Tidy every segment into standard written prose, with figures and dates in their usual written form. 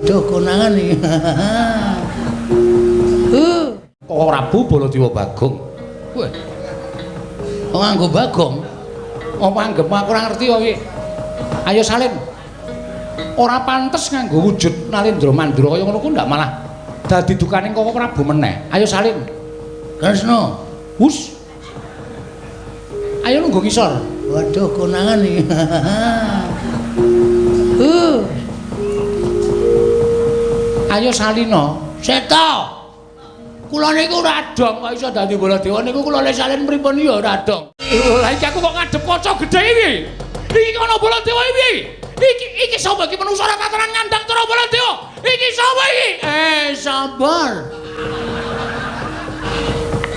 Duh konangan iki. Kok Prabu Baladewa Bagong. Wah. Kok nganggo Bagong? Apa anggepmu aku ora ngerti kok iki? Ayo salin. Ora pantes nganggo wujud Nalendra Mandura kaya ngono ku ndak malah dadi dukaning Koko Prabu meneh. Ayo salin. Kresna. Hus. Ayo nunggu ngisor. Waduh konangan iki. Ayo salina. Seta. Kula niku ora dong kok iso dadi Baladewa niku kula le salin pripun ya ora dong. Lah iki aku kok ngadep kaca gedhe iki. Iki ana Baladewa iki. Iki iki sapa iki menungsa ora kataran ngandang cara Baladewa. Iki sapa iki? Eh sabar.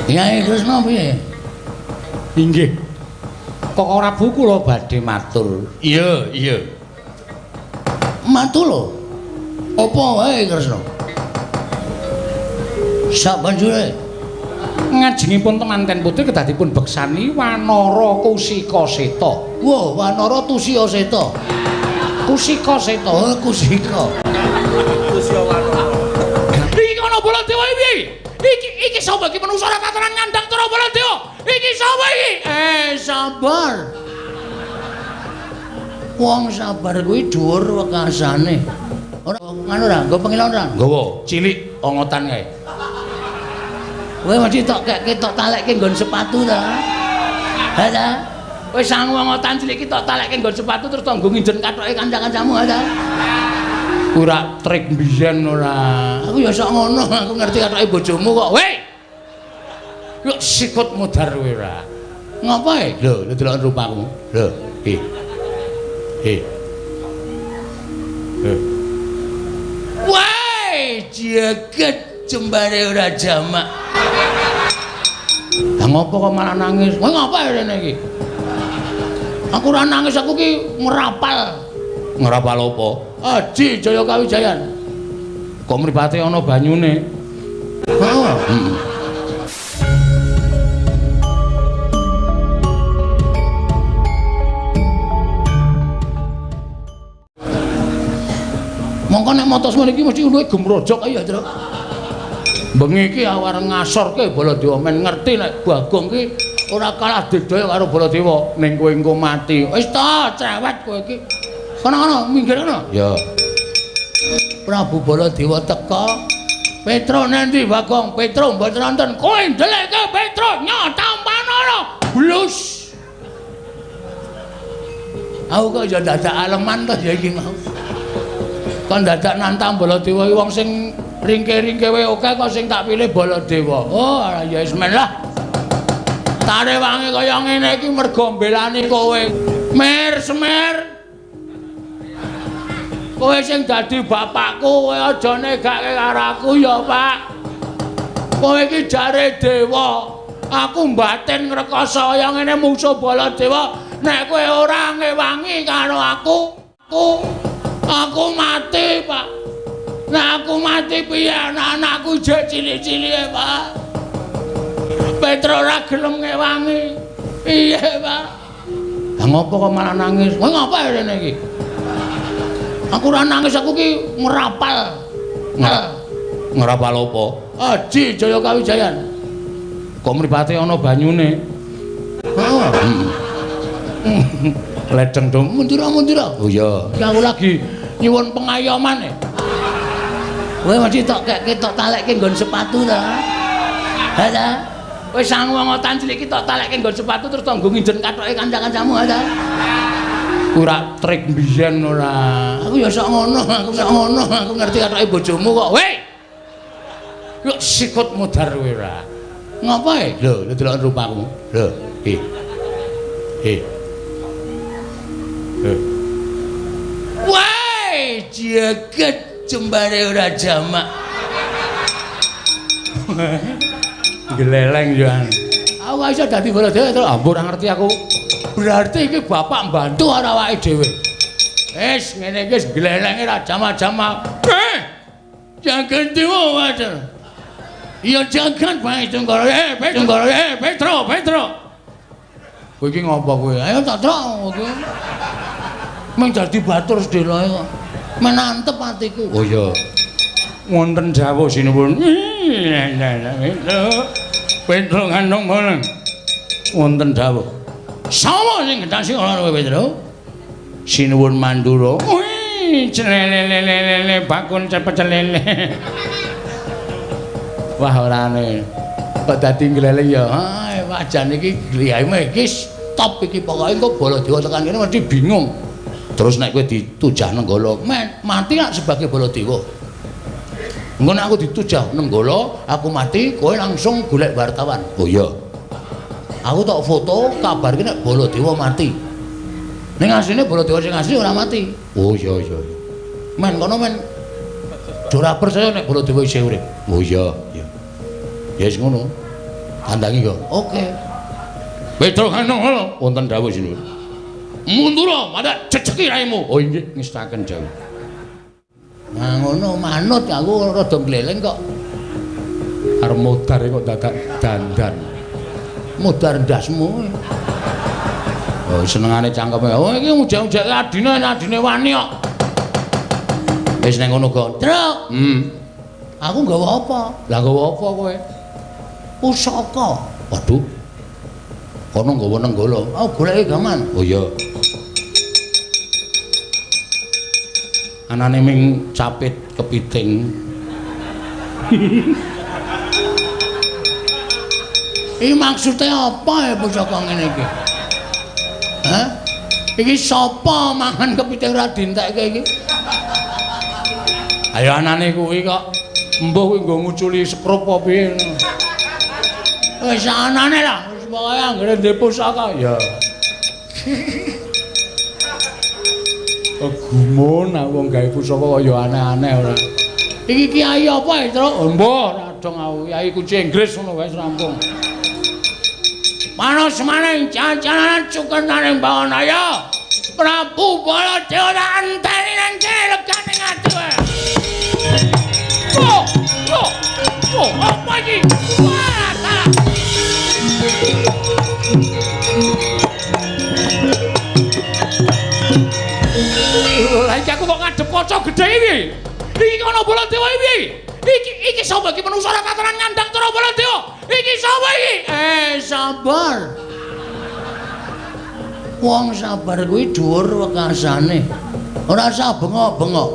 Yai Kresna piye? Inggih. Kok Prabu kula badhe matur. Iya, iya. Matur lho. Apa wae Kresna? Sabanjure ngajengipun temanten putri kedadipun beksani Wanara Kusika Seta. Wah, Wanara Tusya Seta. Kusika Seta. Oh, Kusika. Tusya Wanara. Iki ana Baladewa iki. Iki iki sapa iki menungsa ora kataran ngandang cara Baladewa. Iki sapa iki? Eh, sabar. Wong sabar kuwi dhuwur wekasane. Ora ngono ora, nggo pengilon ora? Nggawa, cilik ongotan kae. Kowe mesti tok kekke tok talekke nggon sepatu ta. Ha ta? Kowe sangu ongotan cilik iki tok talekke nggon sepatu terus tanggo nginjen kathoke kanca-kancamu ha ta? Ora trik mbiyen ora. Aku ya sok ngono, aku ngerti kathoke bojomu kok. Weh. Yo sikut mudhar kowe ora. Ngopo e? Lho, delok rupamu. Lho, he. He. He. Wah, jagat jembare ora jamak. Lah ngopo kok malah nangis? Kowe ngopo rene iki? Aku ora nangis, aku ki ngrapal. Ngrapal apa? Aji Jaya Kawijayan. Kok mripate ana banyune? Heeh. Heeh. Mongko nek mata semene iki mesti luwih gemrojok ya, Truk. Bengi iki awareng ngasorke Baladewa men ngerti nek Bagong ki ora kalah digdaya karo Baladewa ning kowe engko mati. Wis ta, cerewet kowe iki. Kono-kono minggir kono. Ya. Prabu Baladewa teka. Petro nendi Bagong? Petro mboten wonten. Kowe ndelekke Petro nyotampanana. Blus. Aku kok ya dadak aleman to ya iki mau. Kon dadak nantang Baladewa iki wong sing ringke-ringke wae akeh kok sing tak pilih Baladewa. Oh, ya wis men lah. Tarewange kaya ngene iki mergo mbelani kowe. Mer semer. Kowe sing dadi bapakku, kowe aja negake karo aku ya, Pak. Kowe iki jare dewa. Aku mbatin ngrekoso kaya ngene mungsuh Baladewa. Nek kowe ora ngewangi karo aku, aku mati, Pak. Nek aku mati piye anak-anakku jek cilik-cilike, Pak. Petro ora gelem ngewangi. Piye, Pak? Lah ngopo kok malah nangis? Kowe ngopo rene iki? Aku ora nangis, aku ki ngrapal. Ngrapal apa? Aji Jaya Kawijayan. Kok mripate ana banyune? Heeh. Ledeng dong. Mundur-mundur. Oh iya. Iki aku lagi nyuwun pengayoman e. Kowe mesti tok kekke tok talekke nggon sepatu ta. Ha ta? Kowe sangu ongotan cilik iki tok talekke nggon sepatu terus tanggo nginjen kathoke kanca-kancamu ha ta? Ora trik mbiyen ora. Aku ya sok ngono, aku sok ngono, aku ngerti kathoke bojomu kok. Weh. Yo sikut mudhar kowe ora. Ngopo e? Lho, delok rupamu. Lho, he. He. He. Wah, jagat jembare ora jamak. Gleleng yo. Aku iso dadi Baladewa to. Ampun ora ngerti aku. Berarti iki bapak mbantu karo awake dhewe. Wis ngene iki wis glelenge ra jama-jama. Eh! Jagat dewa wajar. Ya jagat bae Tunggara. Eh, Tunggara, eh Petro, Petro. Kowe iki ngopo kowe? Ayo tak trok kowe. Mung dadi batur sedeloe kok. Menantep atiku. Oh iya. Wonten dawuh sinuwun. Petro ngandung boleng. Wonten dawuh. Sapa sing gendhasi ora kowe Petro? Sinuwun Mandura. Wih, celelelelele bakun cepet celele. Wah orane. Kok dadi ngleleng ya. Ha, wajan iki gliyahme iki stop iki pokoke engko Baladewa tekan kene mesti bingung. Terus nek kowe ditujah Nenggala, men mati lak sebagai Baladewa. Engko nek aku ditujah Nenggala, aku mati, kowe langsung golek wartawan. Oh iya. Aku tok foto kabarke nek Baladewa mati. Ning asline Baladewa sing asli ora mati. Oh iya iya. Men kono men ora percaya nek Baladewa isih urip. Oh iya, iya. Ya wis ngono. Tandangi kok. Oke. Petro Hanung wonten dawuh sinuwun. Mundura, madak jejeki raimu. Oh inggih ngestaken dawuh. Nah ngono manut aku rada gleleng kok. Arep modar kok dadak dandan. Modar ndasmu. Oh senengane cangkeme. Oh iki ujek-ujeke adine adine wani kok. Wis nang ngono kok. Truk. Aku nggawa apa? Lah nggawa apa kowe? Pusaka. Waduh. Kono nggawa Nenggala. Oh goleki gaman. Oh iya. Anane ming capit kepiting. Iki maksude apa ya pusaka ngene iki? Hah? Iki sapa mangan kepiting ora dientekke iki? Ayo anane kuwi kok embuh kuwi nggo nguculi sekrup apa piye ngono. Wis anane lah, wis pokoke anggere ndek pusaka ya. Kok gumun aku wong gawe pusaka kaya aneh-aneh ora. Iki kiai apa ya, Truk? Embuh ora dong aku, kiai kunci Inggris ngono wae rampung. Panas maning jajanan cukenaning Bawanaya. Prabu Baladewa tak enteni nang kene legane ati wae. Oh, oh, oh, apa iki? Wah, salah. Lah iki aku kok ngadep kaca gedhe iki. Iki ana Baladewa iki. Iki iki sapa iki manungsa ora katoran nyandang cara Baladewa. Iki sapa iki? Sabar. Wong sabar kuwi dhuwur wekasane. Ora usah bengok-bengok.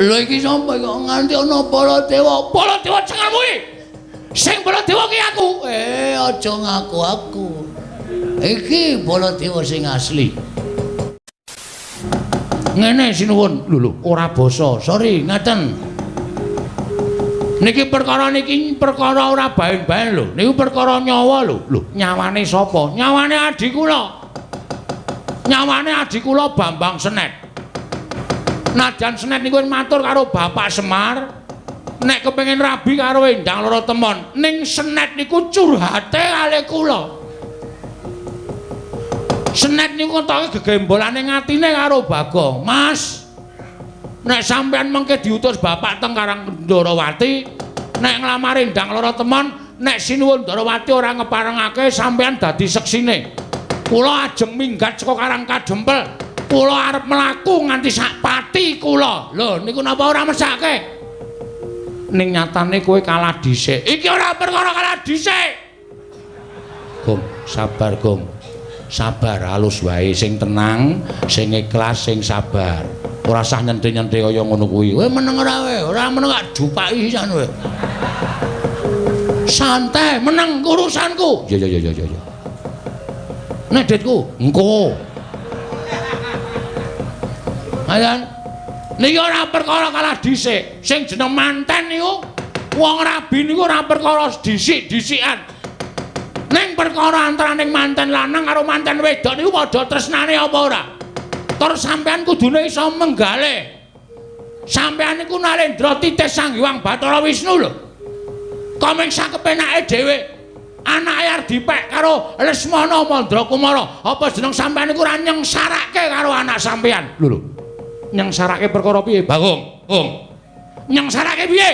Lho iki sapa kok nganti ana Baladewa? Baladewa cengelmu iki. Sing Baladewa ki aku. Aja ngaku aku. Iki Baladewa sing asli. Ngene sinuwun. Lho lho, ora basa. Sorry, ngaten. Niki perkara niki perkara ora baen-baen lho. Niku perkara nyawa lho. Lho, nyawane sapa? Nyawane adhi kula. Nyawane adhi kula Bambang Senet. Najan Senet niku matur karo Bapak Semar, nek kepengin rabi karo Endang Loro Temon, ning Senet niku curhate kalih kula. Senet niku ketoke gegembolane ngatine karo Bagong. Mas, nek sampean mengke diutus bapak teng Karang Ndorowati, nek nglamar Endang Loro Temon, nek sinuwun Ndorowati ora ngeparengake sampean dadi seksine. Kula ajeng minggat saka Karang Kadempel. Kula arep mlaku nganti sak pati kula. Lho niku napa ora mesake? Ning nyatane kowe kalah dhisik. Iki ora perkara kalah dhisik. Gong, sabar Gong. Sabar halus wae, sing tenang, sing ikhlas, sing sabar. Ora usah nyente-nyente kaya ngono kuwi. Kowe meneng ora kowe? Ora meneng gak dupaki sisan kowe. Santai, meneng urusanku. Ya ya ya ya ya. Nek ditku, engko. Ayan. Niki ora perkara kalah dhisik. Sing jeneng manten niku wong rabi niku ora perkara dhisik-dhisikan. Ning perkara antaraning manten lanang karo manten wedok niku padha tresnane apa ora? Tur sampean kudune iso menggale. Sampean niku Narendra titih Sang Hyang Bathara Wisnu lho. Komeng sakepenake dhewe. Anake arep dipek karo Lesmana Mandrakumara. Apa jeneng sampean niku ora nyengsarake karo anak sampean? Lho lho. Nyengsarake perkara piye, Bagong? Gong. Nyengsarake piye?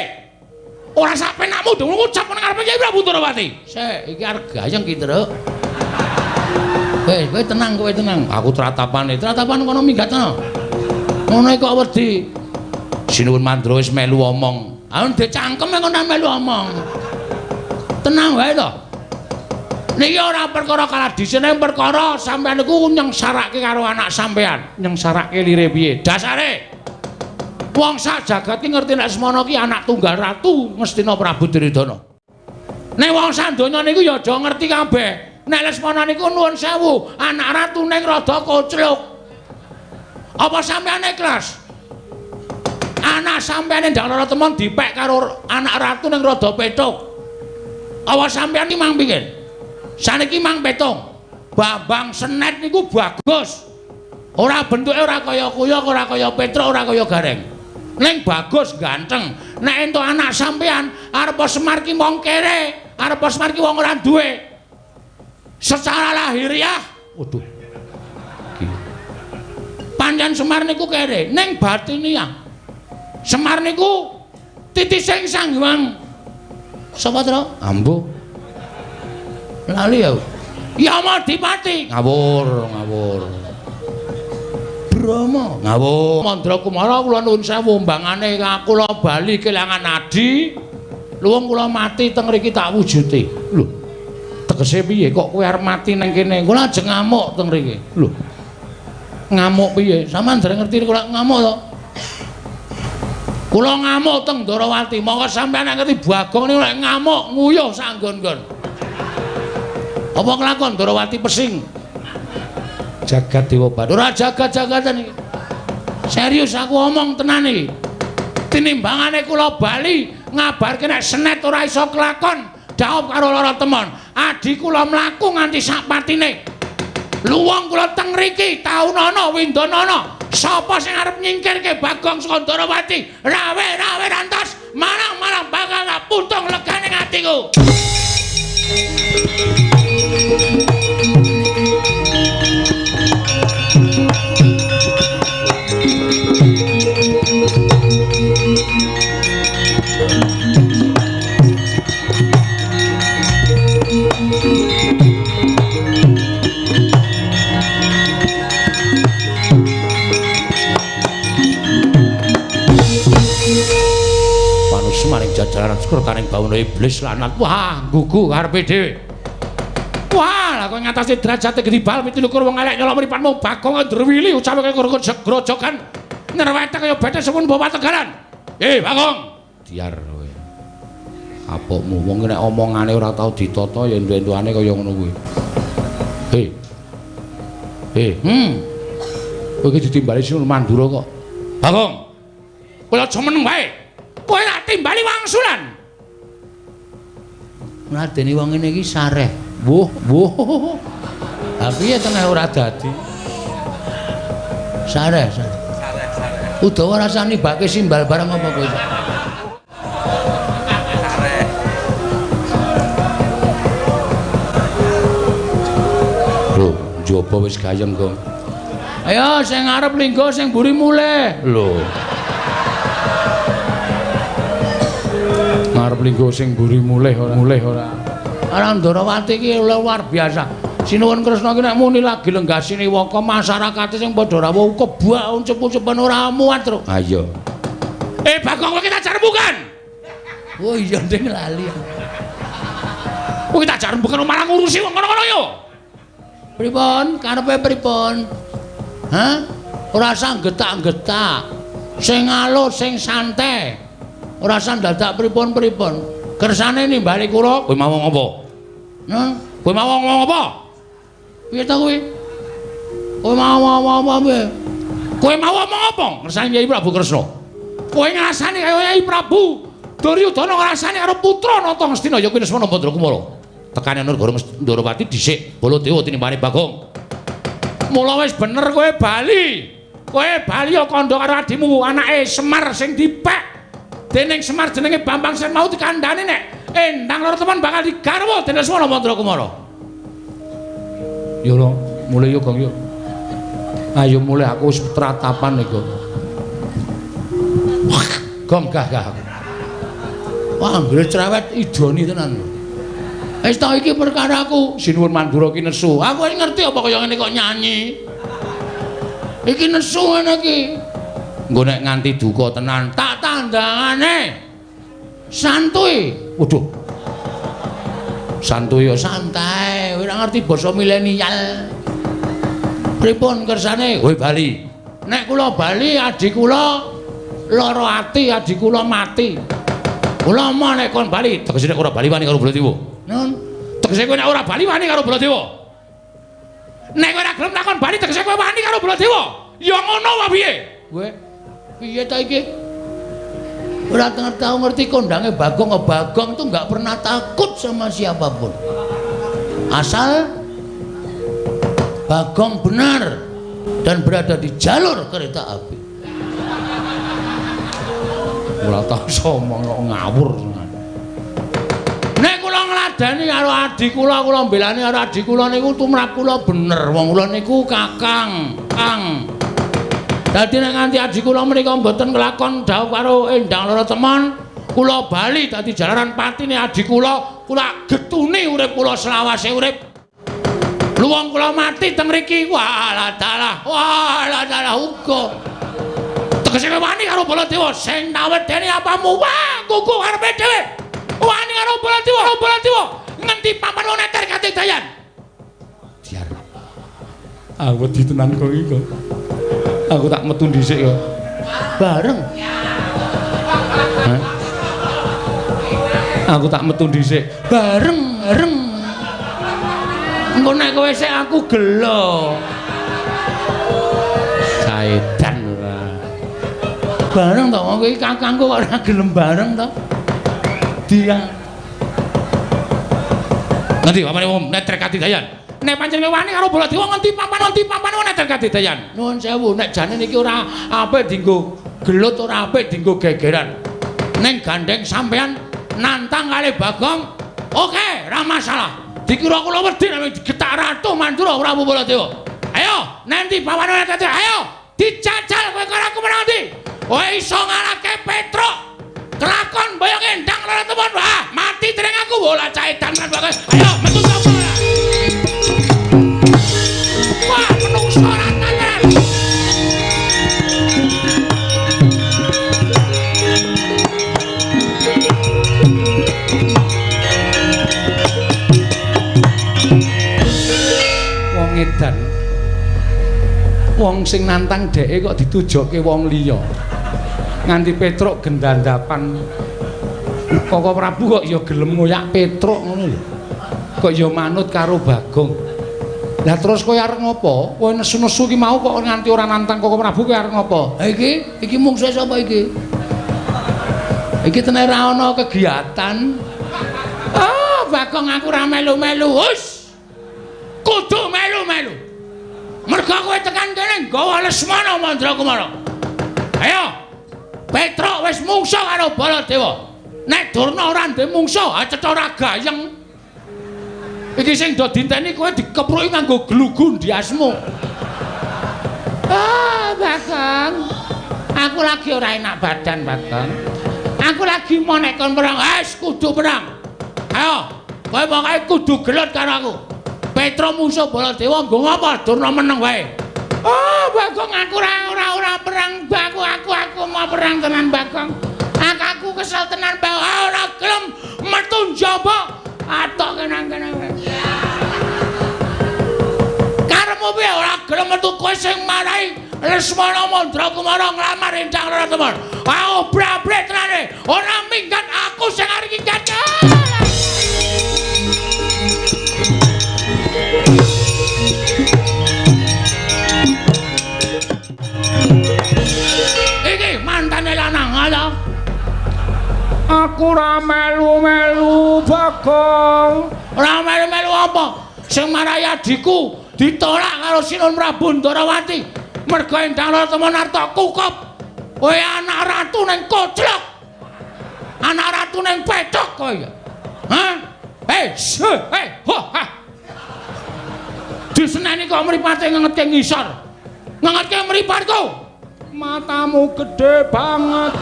Ora sak penakmu dong ngucap nang ngarepe Kyai Prabu Ndorowati. Sik, iki arep gayeng ki, Truk. Wis, kowe tenang, kowe tenang. Aku tratapane, tratapan kono minggat kono. Ngono kok wedi. Sinuwun Mandura wis melu omong. Ah ndek cangkem ngono melu omong. Tenang wae to. Niki ora perkara kalah dhisik, perkara sampean niku nyengsarake karo anak sampean. Nyengsarake lire piye? Dasare wong sak jagat ki ngerti nek semono ki anak tunggal ratu Ngastina Prabu Duryudana. Nek wong sak donya niku ya aja ngerti kabeh. Nek Lesmana niku nuwun sewu, anak ratu ning rada kocluk. Apa sampean ikhlas? Anak sampean ndang lara temon dipek karo anak ratu ning rada petuk. Apa sampean iki mang pingin? Saniki mang petung. Bambang Senet niku bagus. Ora bentuke ora kaya kuyok, ora kaya Petruk, ora kaya Gareng. Ning bagus ganteng. Nek entuk anak sampean arep Semar ki wong kere, arep Semar ki wong ora duwe. Secara lahiriah, waduh. Pancen Semar niku kere, ning batiniah. Semar niku titising Sang Hyang sapa, Tru? Ambo. Lali ya. Yamadipati. Ngawur, ngawur. Brahma. Ngawur. Mandra Kumara kula nuwun sewu mbangane kula bali kelangan adi. Luwung kula mati teng mriki tak wujuti. Lho. Tegese piye kok kowe arep mati nang kene? Kula ajeng ngamuk teng mriki. Lho. Ngamuk piye? Sampeyan dereng ngerti kula ngamuk to? Kula ngamuk teng Ndorowati. Monggo sampeyan ngerti Bagong niku lek ngamuk nguyuh sak nggon-nggon. Apa kelakon Ndorowati pesing? Jagat Dewa Bathara. Ora jagat-jagatan iki. Serius aku omong tenan iki. Tinimbangane kula bali ngabarke nek Senet ora iso kelakon, dhaup karo lara temon. Adi kula mlaku nganti sak patine. Luwung kula teng mriki taunana windanana. Sapa sing arep nyingkirke Bagong saka Ndorowati? Rawe-rawe rantos, malang-malang bakal tak puntung legane atiku. Maring jajaran sekretaring bawana iblis lanat. Wah, gugu karepe dhewe. Wah, lah kowe ngatasi derajate gedhi bal 27 wong elek nyolok mripatmu Bagong ndrewili ucape kaya grojogan nyerwete kaya bete sepun bawa tegalan. Bagong. Diar kowe. Apokmu wong nek omongane ora tau ditata ya entu-entuane kaya ngono kuwi. Kowe iki ditimbali Sinuwun Mandura kok. Bagong. Kowe aja meneng wae. Kowe tak timbali wangsulan. Ngladeni wong ngene iki sareh. Wuh, wuh. Ha piye tengah ora dadi? Sareh, sareh. Sareh, sareh. Udawa rasane bake simbal barang apa kowe? Sareh. Lho, njaba wis gayeng, Gong. Ayo sing arep linggo sing mburi mulih. Lho. Ngarep linggo sing mburi mulih ora mulih ora. Ora Ndorowati iki luar biasa. Sinuwun Kresna iki nek muni lagi lenggah siniwaka masyarakate sing padha rawuh kebak uncup-uncupan ora muat, Tru. Ha iya. Bagong kowe kita jarembukan. Oh iya nding lali. Kowe kita jarembukan malah ngurusi wong kono-kono yo. Pripun? Karepe pripun? Hah? Ora usah getak-getak. Sing alus, sing santai. Ora usah dadak pripun-pripun. Kersane nimbali kula, kowe mau ngopo? Hah? Kowe mau ngomong apa? Piye ta kowe? Kowe mau ngomong apa piye? Kowe mau ngomong apa? Ngersane Kyai Prabu Kresna. Kowe ngrasani kaya Kyai Prabu Duryudana ngrasani karo putra Nata Ngastina ya kuwi Lesmana Mandra Kumara. Tekane negara Ndorowati dhisik Baladewa tinimbane Bagong. Mula wis bener kowe bali. Kowe bali ya kandha karo adimu anake Semar sing dipek. Dening Semar jenenge Bambang Sen mau dikandhani nek endang loro temen bakal digarwa dening Lesmana Mandra Kumara. Yo lho, mulih yo Gong yo. Ayo mulih aku wis tratapan iki. Gong gah gah. Wah, anggere cerewet idoni tenan. Wis ta iki perkaraku, Sinuwun Mandura ki nesu. Aku wis ngerti apa kaya ngene kok nyanyi. Iki nesu ngene iki. Engko nek nganti duka tenan tak tandangane. Santuy. Waduh. Santuy ya santai, ora ngerti basa milenial. Pripun kersane? Kowe bali. Nek kula bali adi kula lara ati, adi kula mati. Kula moh nek kon bali, tegese nek ora bali wani karo Baladewa. Nun. Tegese kowe nek ora bali wani karo Baladewa. Nek kowe ora gelem takon bali tegese kowe wani karo Baladewa. Ya ngono wae piye? Kowe piye ta iki? Ora tau ngerti kondange Bagong. Bagong tuh nggak pernah takut sama siapapun. Asal Bagong benar dan berada di jalur kereta api. Ora tau somong kok ngawur. Nek kula ngladeni karo adi kula, kula mbelani karo adi kula niku tumrap kula bener. Wong kula niku kakang, kang. Dadi nek nganti adi kula menika mboten kelakon dhawuh karo Endang Loro Temon, kula bali dadi jalaran patine adi kula, kula getuni urip kula selawase urip. Luwung kula mati teng mriki, walah dalah, walah dalah uga. Tegese wani karo Baladewa sing nawedeni apamu, wah kuku karepe dhewe. Wani karo Baladewa, Baladewa ngendi papan neter katidayan. Diar. Aku wedi tenan kok iki kok. Aku tak metu dhisik kok. Bareng. Hah? Aku tak metu dhisik. Bareng, bareng. Engko nek kowe sik aku gelo. Saedan ora. Bareng to wong iki kakangku kok ora gelem bareng to. Dia. Ngendi papane wong neter katidayan? Nek pancen wani karo Baladewa ngendi papan ngendi papan neter katidayan? Nuwun sewu, nek jane niki ora apik dienggo gelut, ora apik dienggo gegeran. Ning gandeng sampean nantang kali Bagong, oke, ora masalah. Dikira kula wedi nek digetak Ratu Mandura Prabu Baladewa. Ayo, nanti papan neter, ayo dijajal kowe karo aku menang ndi? Kowe iso ngalahke Petruk. Kelakon boyong Endang Loro Temon. Wah, mati dereng aku bola caedan lan bagus. Ayo metu sapa ora? Wah, menungso ora tenan. Wong edan. Wong sing nantang dheke kok ditujokke wong liya. Nganti Petruk gendandapan. Koko Prabu kok ya gelem ngoyak Petruk ngono lho. Kok ya manut karo Bagong. Lah terus kowe arep ngopo? Kowe nesu-nesu ki mau kok nganti ora nantang Koko Prabu kowe arep ngopo? Ha iki, iki mungsuhe sapa iki? Iki tenan ora ana kegiatan. Ah, Bagong aku ora melu-melu. Hus. Kudu melu-melu. Mergo kowe tekan kene nggawa Lesmana Mandrakumara. Ayo. Petruk wis mungsuh karo Baladewa. Nek Durna ora ndek mungsuh, ha cetha ora gayeng. Iki sing do dinteni kowe dikepruki nganggo glugu ndiasmu. Ah, Bagong. Aku lagi ora enak badan, Bagong. Aku lagi mau nek kon perang, wis kudu perang. Ayo, kowe pokoke kudu gelut karo aku. Petruk mungsuh Baladewa nggo ngapa Durna meneng wae. Oh, Bagong aku ora perang, aku aku mau perang tenan Bagong. Aku kesel tenan Bagong, ora gelem metu njaba. Atok kenang-kenang. Karepmu piye ora gelem metu kowe sing marai Lesmana Mandrakumara nglamar Endang Loro Temon. Ah, obrak-abrik tenane. Ora minggat aku sing arep minggat. Iki mantane lanang ala. Aku ora melu-melu Bagong. Ora melu-melu apa? Sing marai adhiku ditolak karo Sinun Prabu Ndarawati. Mergo Endang Loro Temon arta kukup. Kowe anak ratu ning koclok. Anak ratu ning pecok kowe. Hah? Eh, eh, ho ha. Diseneni kok mripate ngengetke ngisor. Ngengetke mripatku. Matamu gede banget.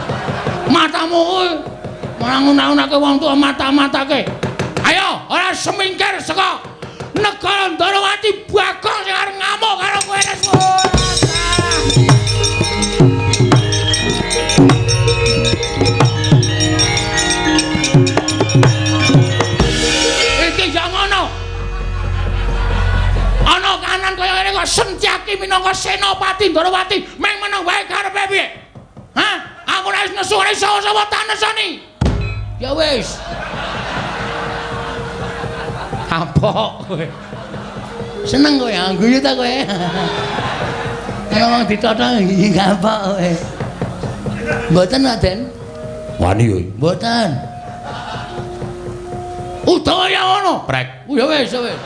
Matamu kuwi mangun-angunake wong tuwa mata-matake. Ayo, ora semingkir saka negara Ndarawati Bagong sing arep ngamuk karo kowe. Setyaki minangka Senopati Ndorowati meng meneng wae karepe piye? Hah? Aku nek wis nesu ora iso sapa tak nesoni. Ya wis. Kapok kowe. Seneng kowe, guyu ta kowe. Ana wong ditotong iki kapok kowe. Mboten, Raden. Wani kowe. Mboten. Utawa ya ngono, prek. Ya wis, ya wis.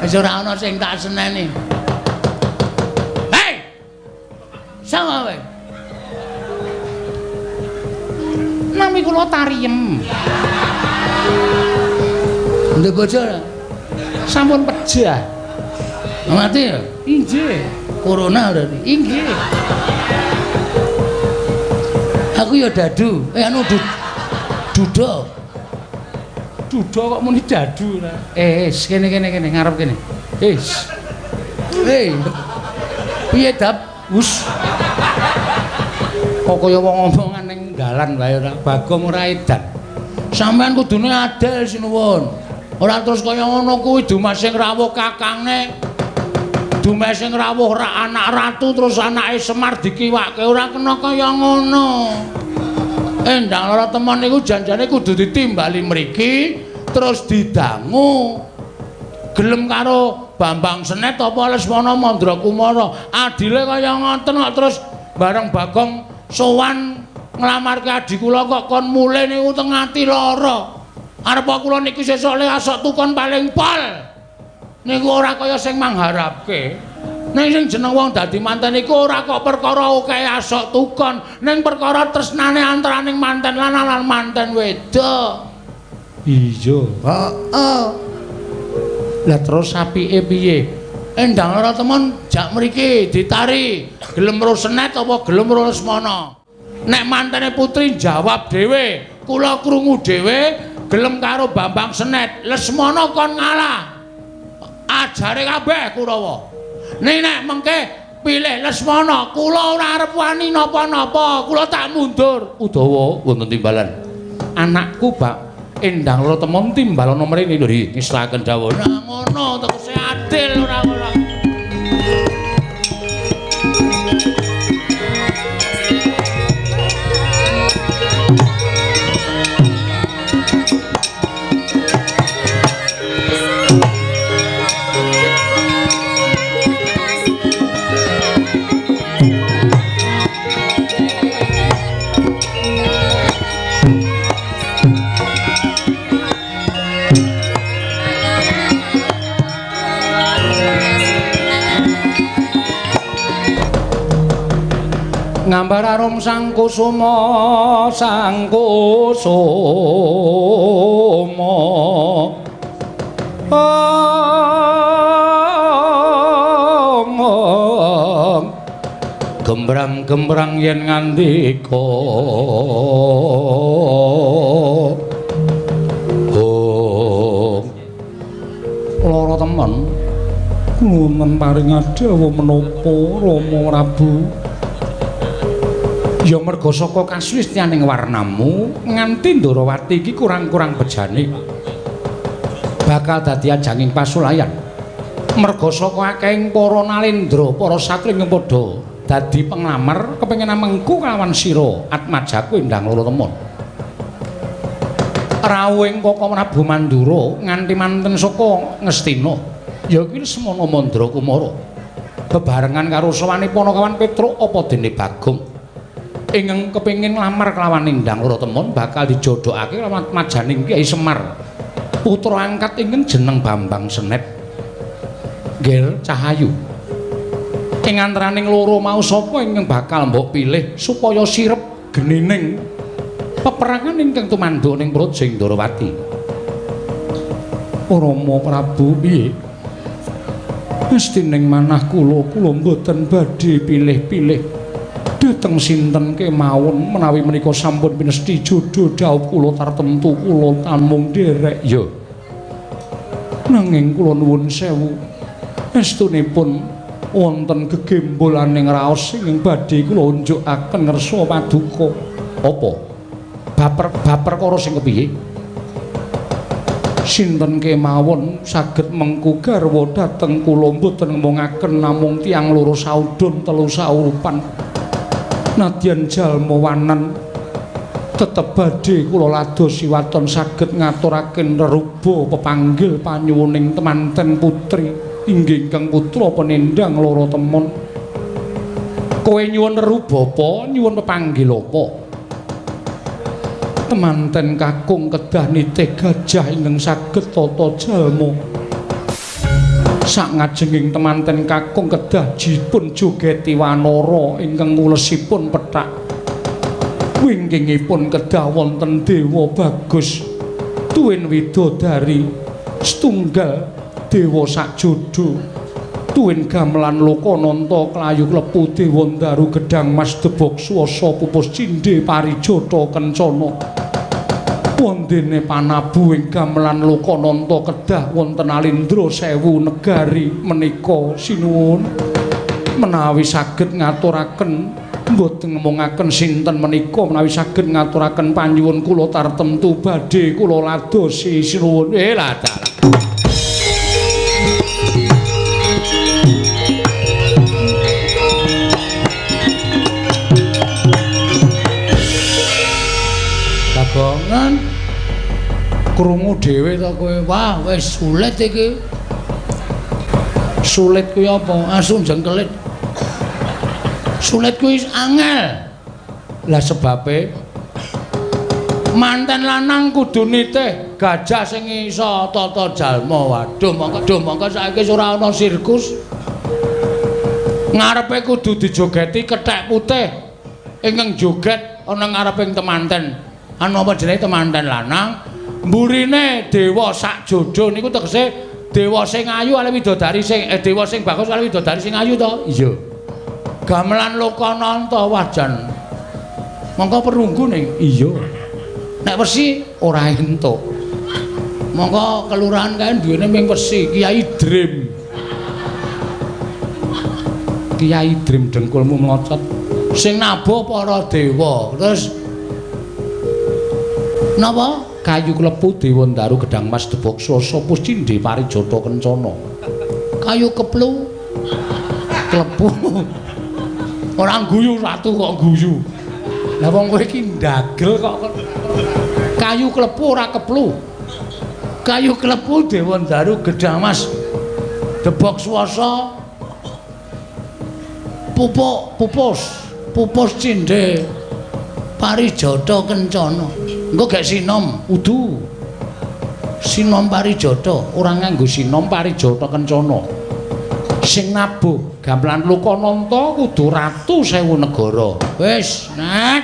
Wis ora ana sing tak seneni. Hei! Sama kowe. Nami kula Tariem. Ndek bojo ora? Sampun pejah. Mati ya? Inggih. Corona berarti. Inggih. Aku ya dadu. Anu duda. Duda kok muni dadu ora? Kene kene kene ngarep kene. Wis. Hei. Piye dap? Wus. Kok kaya wong omongan ning dalan wae ora. Bagong ora edan. Sampeyan kudune adil sinuwun. Ora terus kaya ngono kuwi dumas sing rawuh kakangne. Dumas sing rawuh ra anak ratu terus anake Semar dikiwake ora kena kaya ngono. Endang Lara Temon niku janjane kudu ditimbali mriki terus didangu. Gelem karo Bambang Senet apa Lesmana Mandrakumara. Adile kaya ngoten kok terus bareng Bagong sowan nglamarke adi kula kok kon mulih niku teng ati lara. Arep kula niki sesuk le asok tukon paling pol. Niku ora kaya sing mangharapke. Ning sing jeneng wong dadi manten iku ora kok perkara akeh asok tukon, ning perkara tresnane antaraning manten lanang lan manten wedok. Iya. Heeh. Lah terus apike piye? Endang Lara Temon jak mriki ditari, gelem ro Senet apa gelem ro Lesmana. Nek mantene putri jawab dhewe, kula krungu dhewe gelem karo Bambang Senet, Lesmana kon ngalah. Ajare kabeh Kurawa. Ning nek mengke pilih Lesmana, kula ora arep wani napa-napa, kula tak mundur. Udawa wonten timbalan. Anakku Bak Endang Lara Temon timbalana mrene lho, ngeslaken dawuh. Nah ngono tegese adil ora ora. Ngambar arum sang kusuma sang kusuma gembrang-gembrang yen ngandika lara temen nuwun paring dawuh menapa Rama Prabu. Ya merga saka kasuwistyaning warnamu nganti Ndorowati iki kurang-kurang bejane bakal dadi ajanging pasulayan. Merga saka akehing para nalendra, para satri ingkang padha dadi penglamar kepengin amengku kalawan sira Atmajaku Endang Lara Temon. Rawuhing Kaka Prabu Mandura nganti manten saka Ngastina ya kuwi Lesmana Mandrakumara bebarengan karo sawane Panakawan Petruk apa dene Bagong ingkang kepengin nglamar kelawan Endang Lara Temon bakal dijodhokake kelawan majaning Kyai Semar putra angkat ingkang jeneng Bambang Senet Ngger Cahayu. Ing antaraning loro mau sapa ingkang bakal mbok pilih supaya sirep genining peperangan ingkang tumanduk ning Praja Ndorowati? Rama Prabu piye? Mesti ning manah kula, kula mboten badhe pilih-pilih dhateng sinten kemawon menawi menika sampun pinesti jodho dhawuh kula tartemtu kula tamung nderek ya. Nanging kula nuwun sewu estunipun wonten gegembolaning raos ingkang badhe kula unjukaken ngersa paduka. Apa? Bab perkara sing kepiye? Sinten kemawon saged mengku garwa dhateng kula mboten ngemongaken namung tiyang loro saudon telu saurupan. Nadyan jalma wanan tetep badhe kula ladosi waton saged ngaturaken reruba pepanggil panyuwuning temanten putri inggih ingkang putra penendang loro temon. Kowe nyuwun reruba apa? Nyuwun pepanggil apa? Temanten kakung kedah nitih gajah ingkang saged tata jalma. Sakngajenging temanten kakung kedah dipun jogeti wanara ingkang ngulesipun pethak. Wingkingipun kedah wonten dewa bagus tuwin widodari setunggal dewa sakjodo tuwin gamelan lokananta klayu klepu dewa ndaru gedhang mas debok swasa pupus cindhe parijata kencana. Wondene panabu ing gamelan lokananta kedah wonten alindra sewu negari menika sinuwun. Menawi saged ngaturaken mboten ngemongaken sinten menika, menawi saged ngaturaken panyuwun kula tartemtu badhe kula ladosi sinuwun. Lah dalah. Bagongan krungu dhewe to kowe. Wah, wis sulit iki. Sulit kuwi apa? Asu jengkelit. Sulit kuwi angel. Lah sebabe manten lanang kudu nitih gajah sing iso tata jalma. Waduh, mongko saiki ora ana sirkus. Ngarepe kudu dijogeti kethek putih ingkang joget ana ngareping temanten. Anu apa jenenge temanten lanang? Mburine dewa sakjodo niku tegese dewa sing ayu ale widodari sing dewa sing bagus ale widodari sing ayu to? Iya. Gamelan lokananta wah jan. Mongko perunggu ning. Iya. Nek wesi ora entuk. Mongko kelurahan kae duwene ming wesi, Kiai Dream. Kiai Dream dengkulmu mlocot. Sing nabuh para dewa. Terus napa? Kayu klepu dewa ndaru gedhang mas debok swasa puscindhe parijata kencana. Kayu keplu klepu. Ora guyu ratu kok guyu. Lah wong kowe iki ndagel kok. Kayu klepu ora keplu. Kayu klepu dewa ndaru gedhang mas debok swasa pupuk pupus pupus cindhe parijata kencana. Engko gek sinom udu. Sinom parijata ora nganggo sinom parijata kencana. Sing nabuh gamelan lokananta kudu ratu sewu negara. Wis, Nek.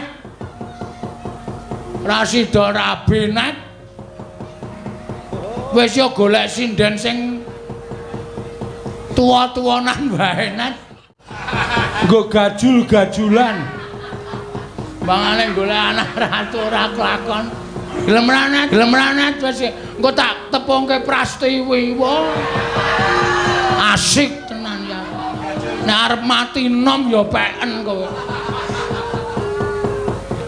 Ra sida rabi, Nek. Wis ya golek sinden sing tuwa-tuwanan wae, Nek. Nggo gajul-gajulan. Mangane golek anak ratu ora kelakon. Gelem ra, Nek? Gelem ra, Nek? Wis engko tak tepungke Prastiwi. Wah. Asik tenan ya. Nek arep mati nom ya peken kowe.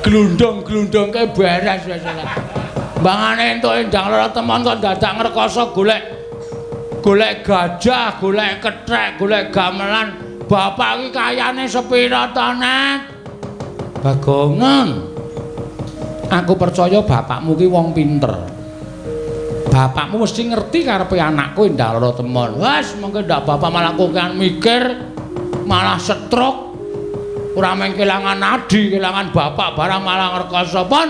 Glundung-glundungke beres wis. Mbangane entuk endang lara temon kok dadak ngrekoso golek golek gajah, golek kethek, golek gamelan. Bapak iki kayane sepira to, Nek? Bagongan. Aku percaya bapakmu ki wong pinter. Bapakmu mesti ngerti karepe anakku endang lara temon. Wes, mengko ndak bapak malah kokean mikir, malah stroke. Ora mung kelangan adi, kelangan bapak barang malah ngrekoso pun.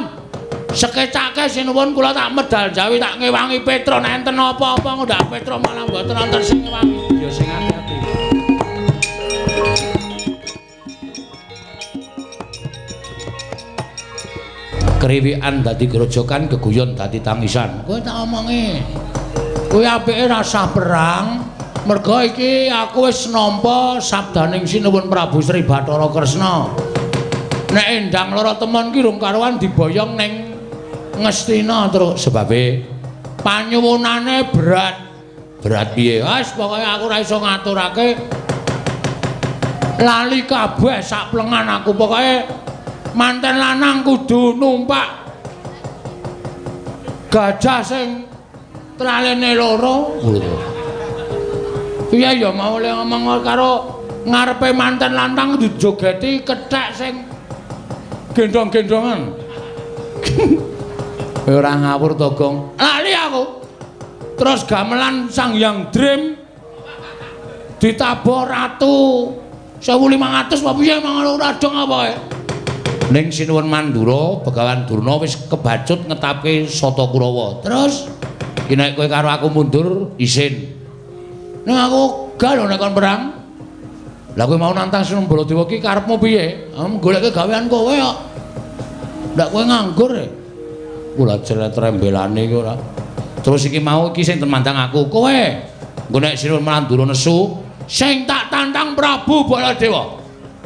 Sekecake sinuwun kula tak medal jawi tak ngewangi Petro nek enten apa-apa ndak Petro malah mboten wonten sing ngewangi. Ya sing ati-ati. Kriwikan dadi grojokan, geguyon dadi tangisan. Kowe tak omongi. Kowe apike rasah perang, merga iki aku wis nampa sabdaning Sinuwun Prabu Sri Bathara Kresna. Nek endang lara temon ki rung karuan diboyong ning Ngastina terus sebabe panyuwunane berat. Berat piye? Wis pokoke aku ora iso ngaturake. Lali kabeh sak plengan aku pokoke manten lanang kudu numpak gajah sing Tlalene loro. Piye ya mau le ngomong karo ngarepe manten lantang dijogeti kethek sing gendong-gendongan. Kowe ora ngawur to, Gong? Lali aku. Terus gamelan Sang Hyang Dream ditabuh ratu 1500 apa piye mang ora dong apa kae. Ning Sinuwun Mandura, Begawan Durna wis kebacut ngetapke Sata Kurawa. Terus iki nek kowe karo aku mundur isin. Ning aku gak lho nek kon perang. Lah kowe mau nantang Sinuwun Baladewa ki karepmu piye? Goleke gawean kowe kok. Ndak kowe nganggur e. Kula jelet rembelane iki ora. Terus iki mau iki sing temandang aku kowe. Engko nek Sinuwun Mandura nesu, sing tak tantang Prabu Baladewa.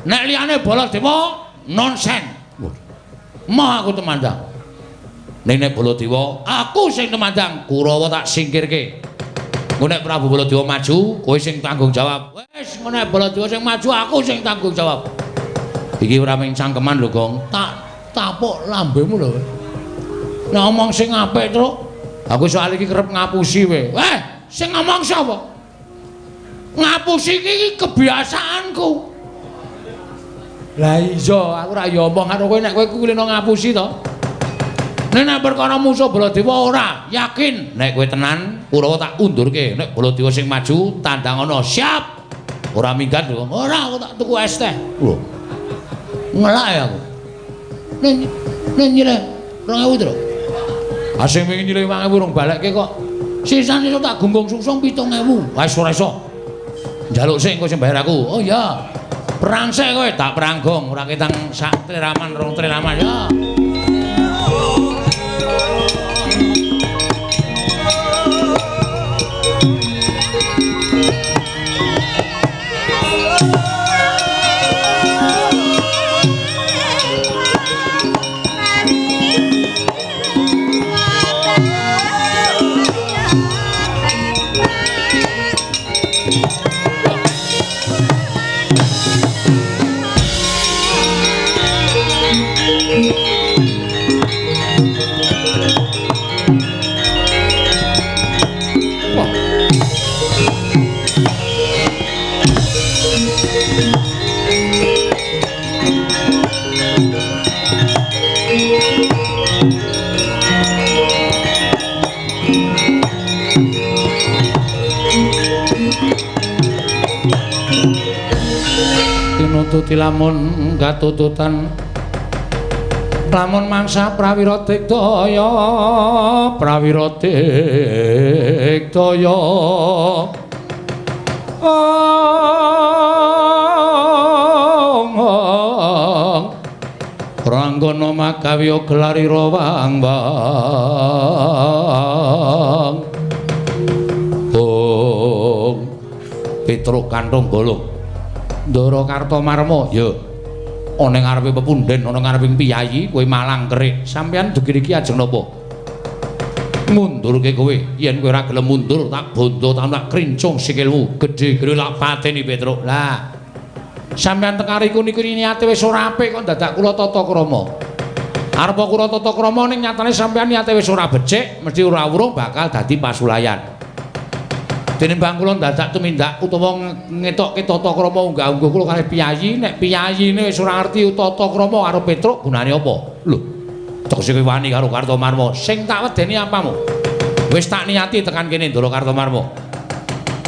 Nek liyane Baladewa nonsen. Moh aku temandang. Ning nek Baladewa, aku sing temandang, Kurawa tak singkirke. Engko nek Prabu Baladewa maju, kowe sing tanggung jawab. Wis, engko nek Baladewa sing maju, aku sing tanggung jawab. Iki ora mung cangkeman lho, Gong. Tak tapuk lambemu lho. Nek omong sing apik, Truk. Aku soal iki kerep ngapusi kowe. Weh, sing ngomong sapa? Ngapusi iki kebiasaanku. Lah iya, aku ora ya omong karo kowe nek kowe kulino ngapusi to. Nek nek perkara musuh Baladewa ora, yakin nek kowe tenan Kurawa tak undurke. Nek Baladewa sing maju tandang ana, siap. Ora minggat lho. Ora, aku tak tuku es teh. Lho. Ngelak ya aku. Nek nyileh 2000 to. Ah sing wingi nyileh 5000 rong balekke kok. Sisan iso tak gunggung sungsung 7000. Wis ora iso. Njaluk sik engko sing bayar aku. Oh iya. Perang sik kowe, tak perang gong, ora ketang sak triraman rong triraman ya. Tinututi lamun katututan lamun mangsa prawira digdaya prawira digdaya Ranggana magawi gelarira wang wang Ong Petruk kanthong golong Ndara Kartomarma ya ana ing ngarepe pepunden ana ngarepe piyayi kowe malang kerik sampeyan dugi iki ajeng napa ngundurke kowe yen kowe ora gelem mundur tak bondo tak krincung sikilmu gedhe-gedhe lak pateni Petruk lah sampeyan teka riku niku niate wis ora apik kok dadak kula tata krama arep kula tata krama ning nyatane sampeyan niate wis ora becik mesti ora wurung bakal dadi pasulayan. Tinimbang kula dadak tumindak utawa ngetokke tata krama unggah-ungguh kula kalih piyayi, nek piyayine wis ora ngerti tata krama karo Petruk gunane apa? Lho, tegese kowe wani karo Kartomarma. Sing tak wedeni apamu? Wis tak niati tekan kene Ndara Kartomarma.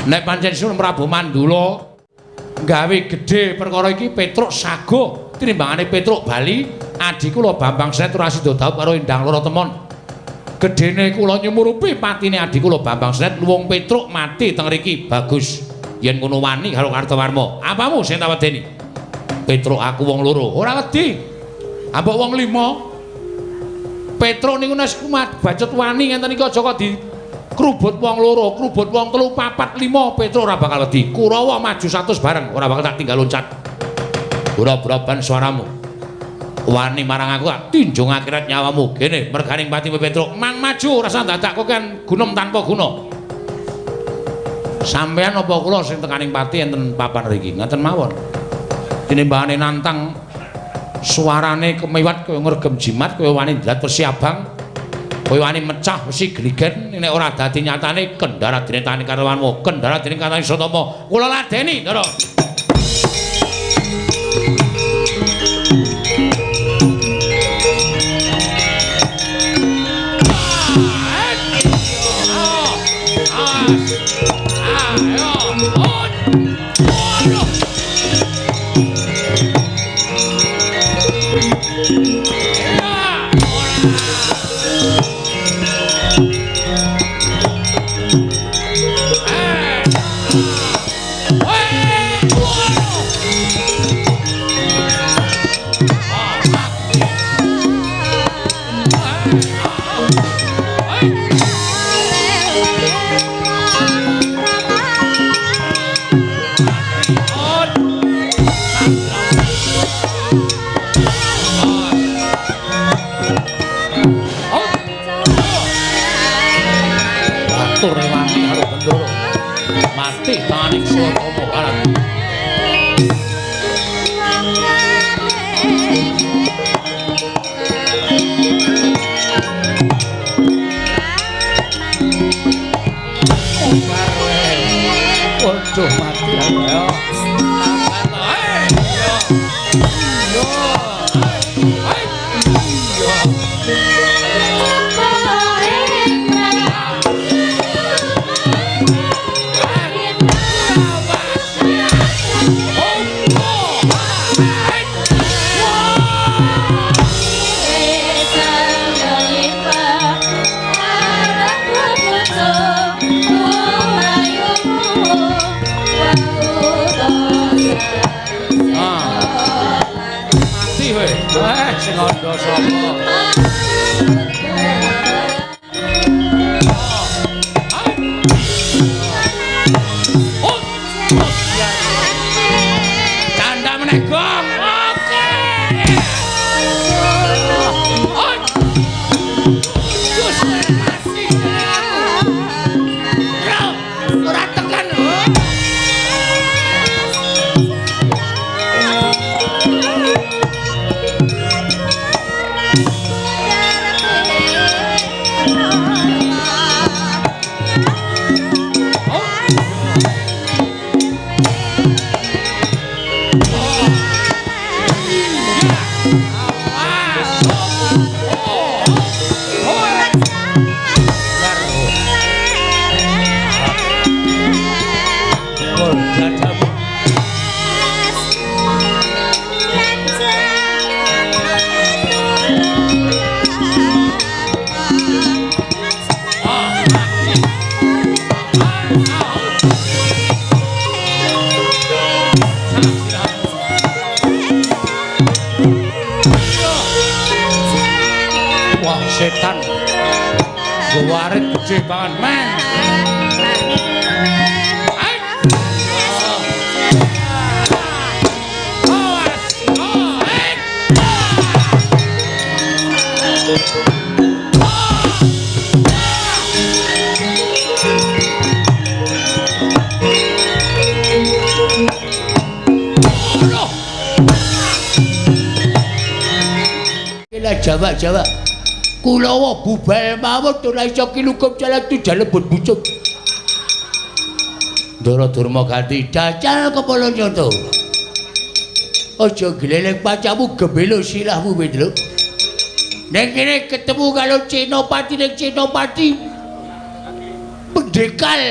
Nek pancen Sinuwun Prabu Mandula gawe gedhe perkara iki Petruk sago tinimbangane Petruk bali adhi kula Bambang Senet ora sida dhaup karo Endang Loro Temon. Gedene kula nyumurupi patine adhi kula Bambang Senet luwung Petruk mati teng riki bagus yen ngono wani karo Kartomarma apamu sing tak wedeni Petruk aku wong loro ora wedi ambok wong lima Petruk niku nek bacut wani ngenten iki aja kok di krubut wong loro krubut wong telu papat lima Petruk ora bakal wedi Kurawa maju 100 bareng ora bakal tak tinggal loncat ora braban suaramu wani marang aku tak tinjung akhirat nyawamu kene merganing pati Petruk mang maju rasa dadak kowe kan gunem tanpa guna sampean apa kula sing tekaning pati enten papan riki ngoten mawon tinimbangane nantang suarane kemiwat kaya ngregem jimat kaya wani ndlat persi abang Kowe wani mecah wesi gligen nek ora dadi nyatane kendara dene tani karwanmu, kendara dene katani Satama. Kula ladeni, Ndara. Setan warit gede banget men. Jawa-Jawa kulawa bubal mawon ora iso kilukup jalan tujan lebut bucuk. Ndara Durma ganti dacal kepala nyoto. Aja gleleng pacamu gebelo silahmu Wendro. Ning kene ketemu karo Senopati ning Senopati pendekal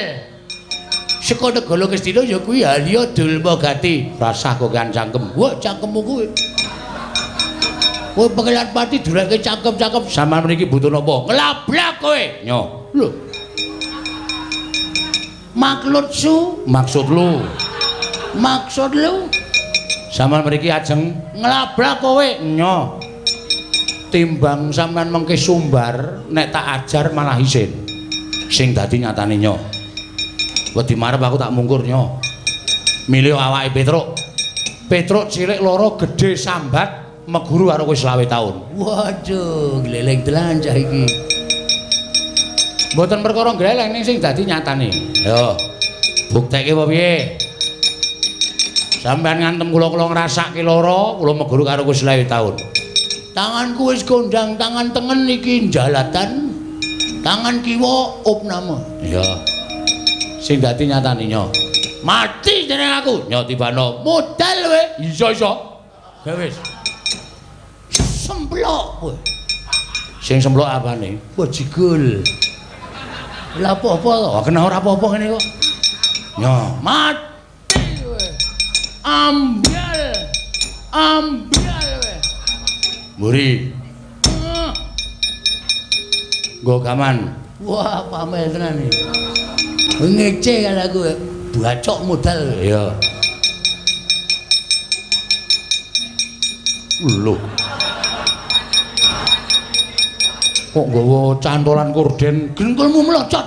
saka negara Ngastina ya kuwi Halya Durma Gati. Rasah kokean cangkem. Wah, cangkemmu kuwi. Kowe pengelan pati durake cangkem-cangkem. Sampeyan mriki butuh napa? Nglablak kowe. Nyo. Lho. Maksud su, maksud lu. Maksud lu. Sampeyan mriki ajeng nglablak kowe. Nyo. Timbang sampeyan mengke sumbar nek tak ajar malah isin. Sing dadi nyatane nyo. Wedi marep aku tak mungkur nyo. Milih awake Petruk. Petruk cilik loro gedhe sambat. Meguru karo kowe 25 taun. Waduh, gleleng tenan cah iki. Mboten perkara gleleng ning sing dadi nyatane. Yo. Bukteke apa piye? Sampeyan ngantem kula, kula ngrasake lara, kula meguru karo kowe 25 taun. Tanganku wis kondang, tangan tengen iki njalatan. Tangan kiwa opname. Iya. Sing dadi nyatane nyo. Mati jeneng aku. Nyo tibano. Modal kowe. Iso iso. Ya wis. Semplok kowe. Sing semplok apane? Bajigul. Lah apa-apa to? Kena ora apa-apa ngene kok. Nyo, mati kowe. Ambyal. Ambyal kowe. Mburi. Nggo gaman. Wah, pamel tenan iki. Ngece kan aku. Bacok modal. Iya. Lho. Kok nggawa cantolan korden gengkulmu mlocot.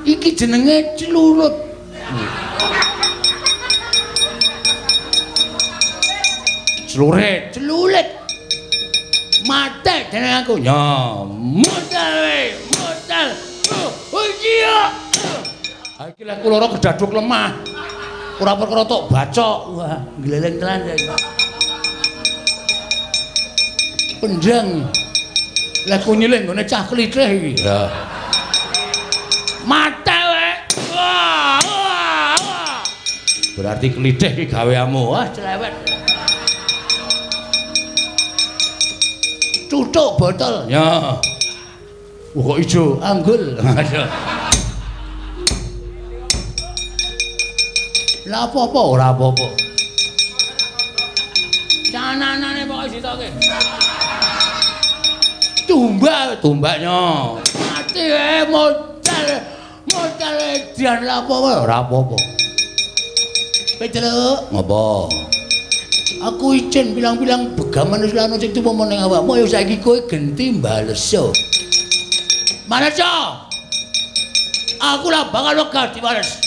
Iki jenenge celurut. Celurit, celulit. Mate jeneng aku. Ya, modal we, modal. Oh iya. Ha iki lek kula kedaduk lemah. Ora perkara tok bacok. Wah, gleleng tenan. Pendeng. Lek ku nyilih nggone cah klithih iki. Ya. Mate we. Wah, wah, wah. Berarti klithih iki gaweanmu. Wah, celewet. Tutuk botol. Ya. Wah, kok ijo anggul. Lah apa-apa ora apa-apa. Cananane pokoke sitoke. Tumbak, tumbaknya. Mati modal. Modal edian lah apa-apa ora apa-apa. Petruk, ngopo? Aku izin bilang-bilang begaman wis lan sing tumomo ning awakmu ya saiki kowe genti mbaleso. Maleso. Aku lah bakal wegah diwales.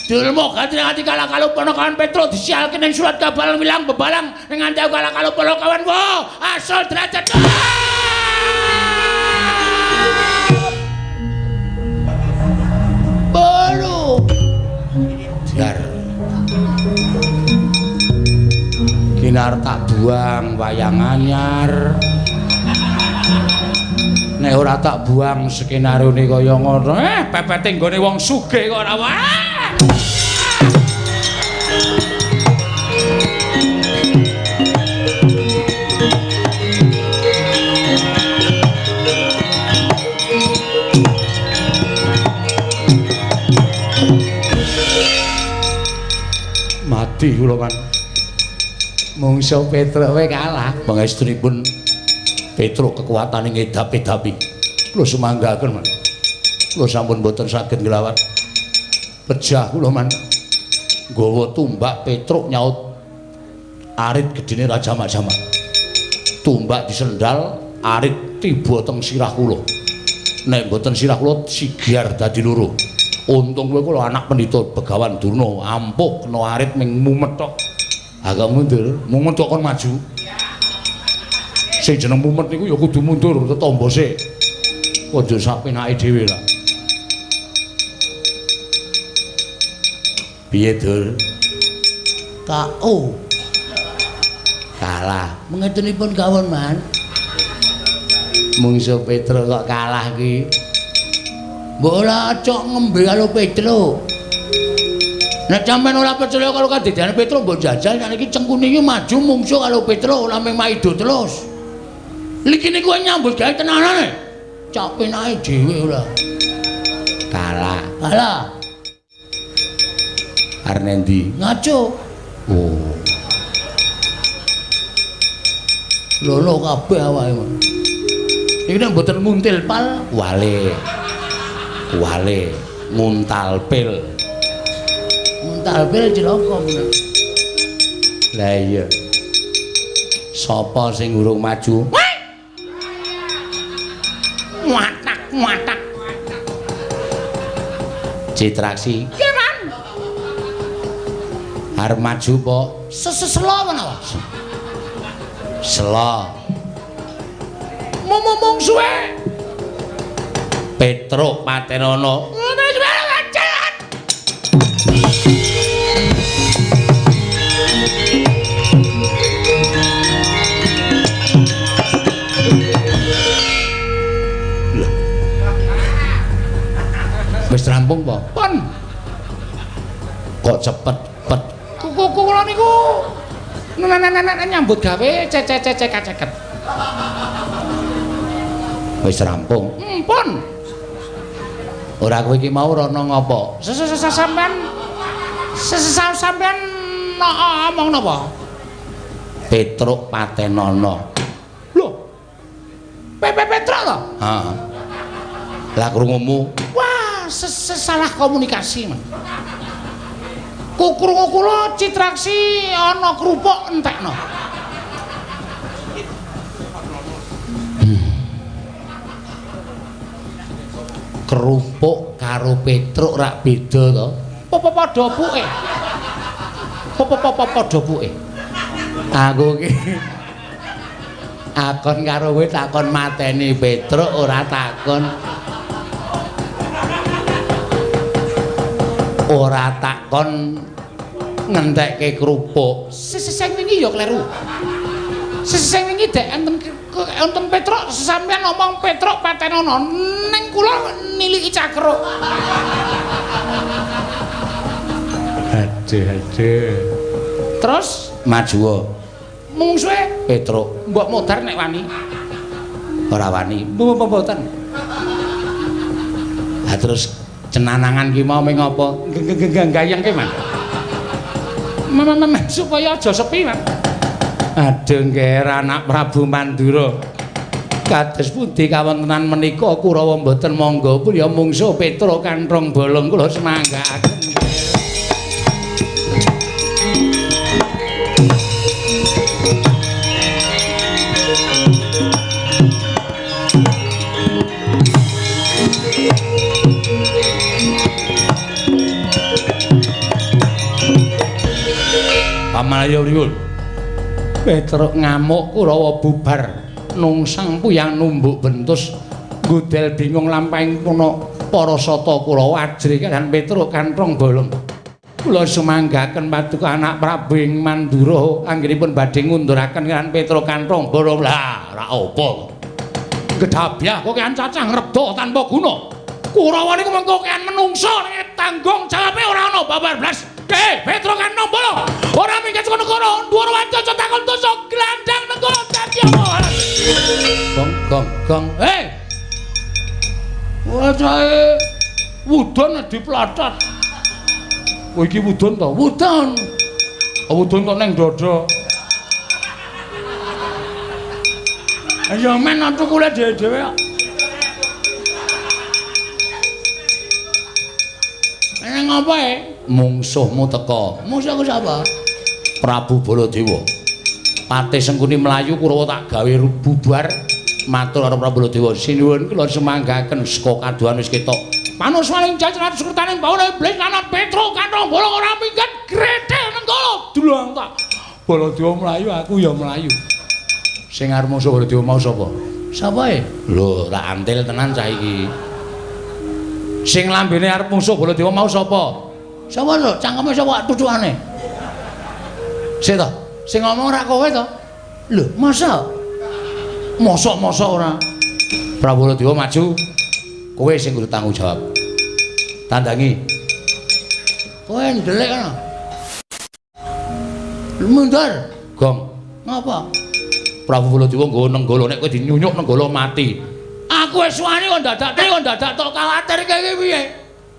Dulmu ganti ati kalah kalau ponokawan Petruk disialke ning surat kabar wilang bebalang ning nganti aku kalah kalau ponokawan wo asal derajat. Bolu. Jar. Kinar tak buang wayang anyar. Nek ora tak buang skenarione kaya ngono, pepete nggone wong sugih kok ora. Mati kula kan. Mungso Petruk wae kalah. Pangestunipun Petruk kekuatane ngedap-edapi. Kula sumanggaken, Man. Kula sampun mboten saged nglawat. Pejah kula, Man. Nggawa tumbak Petruk nyaut arit gedene Raja Jamak-jamak. Tumbak disendal, arit tiba teng sirah kula. Nek mboten sirah kula sigar dadi loro. Untung kowe kula anak pendhita Begawan Durna, ampuh kena arit ming mumet tok. Agak mundur, mumet kok kon maju. Sing jeneng mumet niku ya kudu mundur tetombo sik. Aja sak penake dhewe lah. Piye, Dur? KO. Kalah. Mengetunipun kawon, Man. Mungso Petruk kok kalah ki. Mbok ora cok ngembe karo Petruk. Nek sampean ora percaya karo kadidane Petruk mbok jajal nek iki cengkune iki maju mungsuh karo Petruk ora mung maido terus. Liki niku nyambut gawe tenanane. Cak penake dhewe ora. Kalah. Kalah. Arep endi? Ngaco. Oh. Lolo kabeh awake. Iki nek mboten muntil pal wale. Wale nguntal pil. Nguntal pil cilaka men. Lah iya. Sapa sing urung maju? Watak watak. Citraksi. Nggih, Man. Arep maju po? Seselo menawa. Selo. Mumung suwe. Petruk patenono. Wis rampung po? Pun. Kok cepet-pet. Kula niku nyambut gawe cecek-cecek. Wis rampung. Pun. Ora kowe iki mau rono ngopo? Sampean sampean omong napa? Petruk patenono. Lho. Petruk to? Heeh. Lah krungumu. Wah, salah komunikasi, Mas. Krungu kula Citraksi ana kerupuk entekno. Kerupuk karo Petruk rak beda to? Apa padha puke? Apa padha puke? Aku iki akon karo kowe takon mateni Petruk ora takon. Ora takon ngentekke kerupuk. Sing wingi ya kleru. Sing wingi dek enten Petruk sampeyan ngomong Petruk patenono ning kula niliki cakruk. Aduh aduh. Terus majuwa. Mungsuhe Petruk. Mbok modar nek wani. Ora wani. Mboten. Ha terus cenanangan ki mau ming apa? Gayengke, Mas. Supaya aja sepi, Mas. Aduh ngger anak Prabu Mandura. Kados pundi kawontenan menika Kurawa mboten mangga pun ya mungsuh Petruk kanthong bolong kula semanggaaken. Pamalaya pripun? Petruk ngamuk Kurawa bubar nungsang puyang numbuk bentus ngudel bingung lampahing puna para sata Kurawa ajrih kaliyan Petruk kanthong bolong. Kula sumanggaken paduka anak Prabu ing Mandura anggenipun badhe ngunduraken kaliyan Petruk kanthong bolong. Lah ora apa. Gedhabyah kok kean cacah ngrebda tanpa guna. Kurawa niku mengko kean menungso nek tanggung jawabe ora ana babar blas. Petruk kanthong bolong. Ora minggat saka negara dhuwur waca takon dosa glandang negara dadi apa? Gong gong gong. Hei. Wacahe wudon diplotot. Kowe iki wudon to? Wudon. Wudon kok neng dada. Ayo men tukule dhewe-dhewe kok. Neng apa e? Mungsuhmu teka. Mungsuhku sapa? Prabu Baladewa. Patih Sengkuni mlayu Kurawa tak gawe bubar matur karo Prabu Baladewa. Sinuwun kula sumanggaken saka kaduhan wis ketok. Panuswaning jajaran sukertaning bawana iblis lanang Petruk kanthong bolong ora minggat gretel nenggala dulang tak. Baladewa mlayu aku ya mlayu. Sing arep mungsuh Baladewa mau sapa? Sapa e? Lho, tak antil tenan cah iki. Sing lambene arep mungsuh Baladewa mau sapa? Sapa lho? Cangkeme sapa tutukane? Sik to, sing ngomong ora kowe to? Lho, masa? Mosok-mosok ora. Prabu Baladewa maju. Kowe sing kudu tanggung jawab. Tandangi. Kowe ndelik ana. Mundur. Gong. Ngapa? Prabu Baladewa nggo nenggala nek kowe dinyunyuk nenggala mati. Aku wis wani kok dadak tok kuwatir iki piye?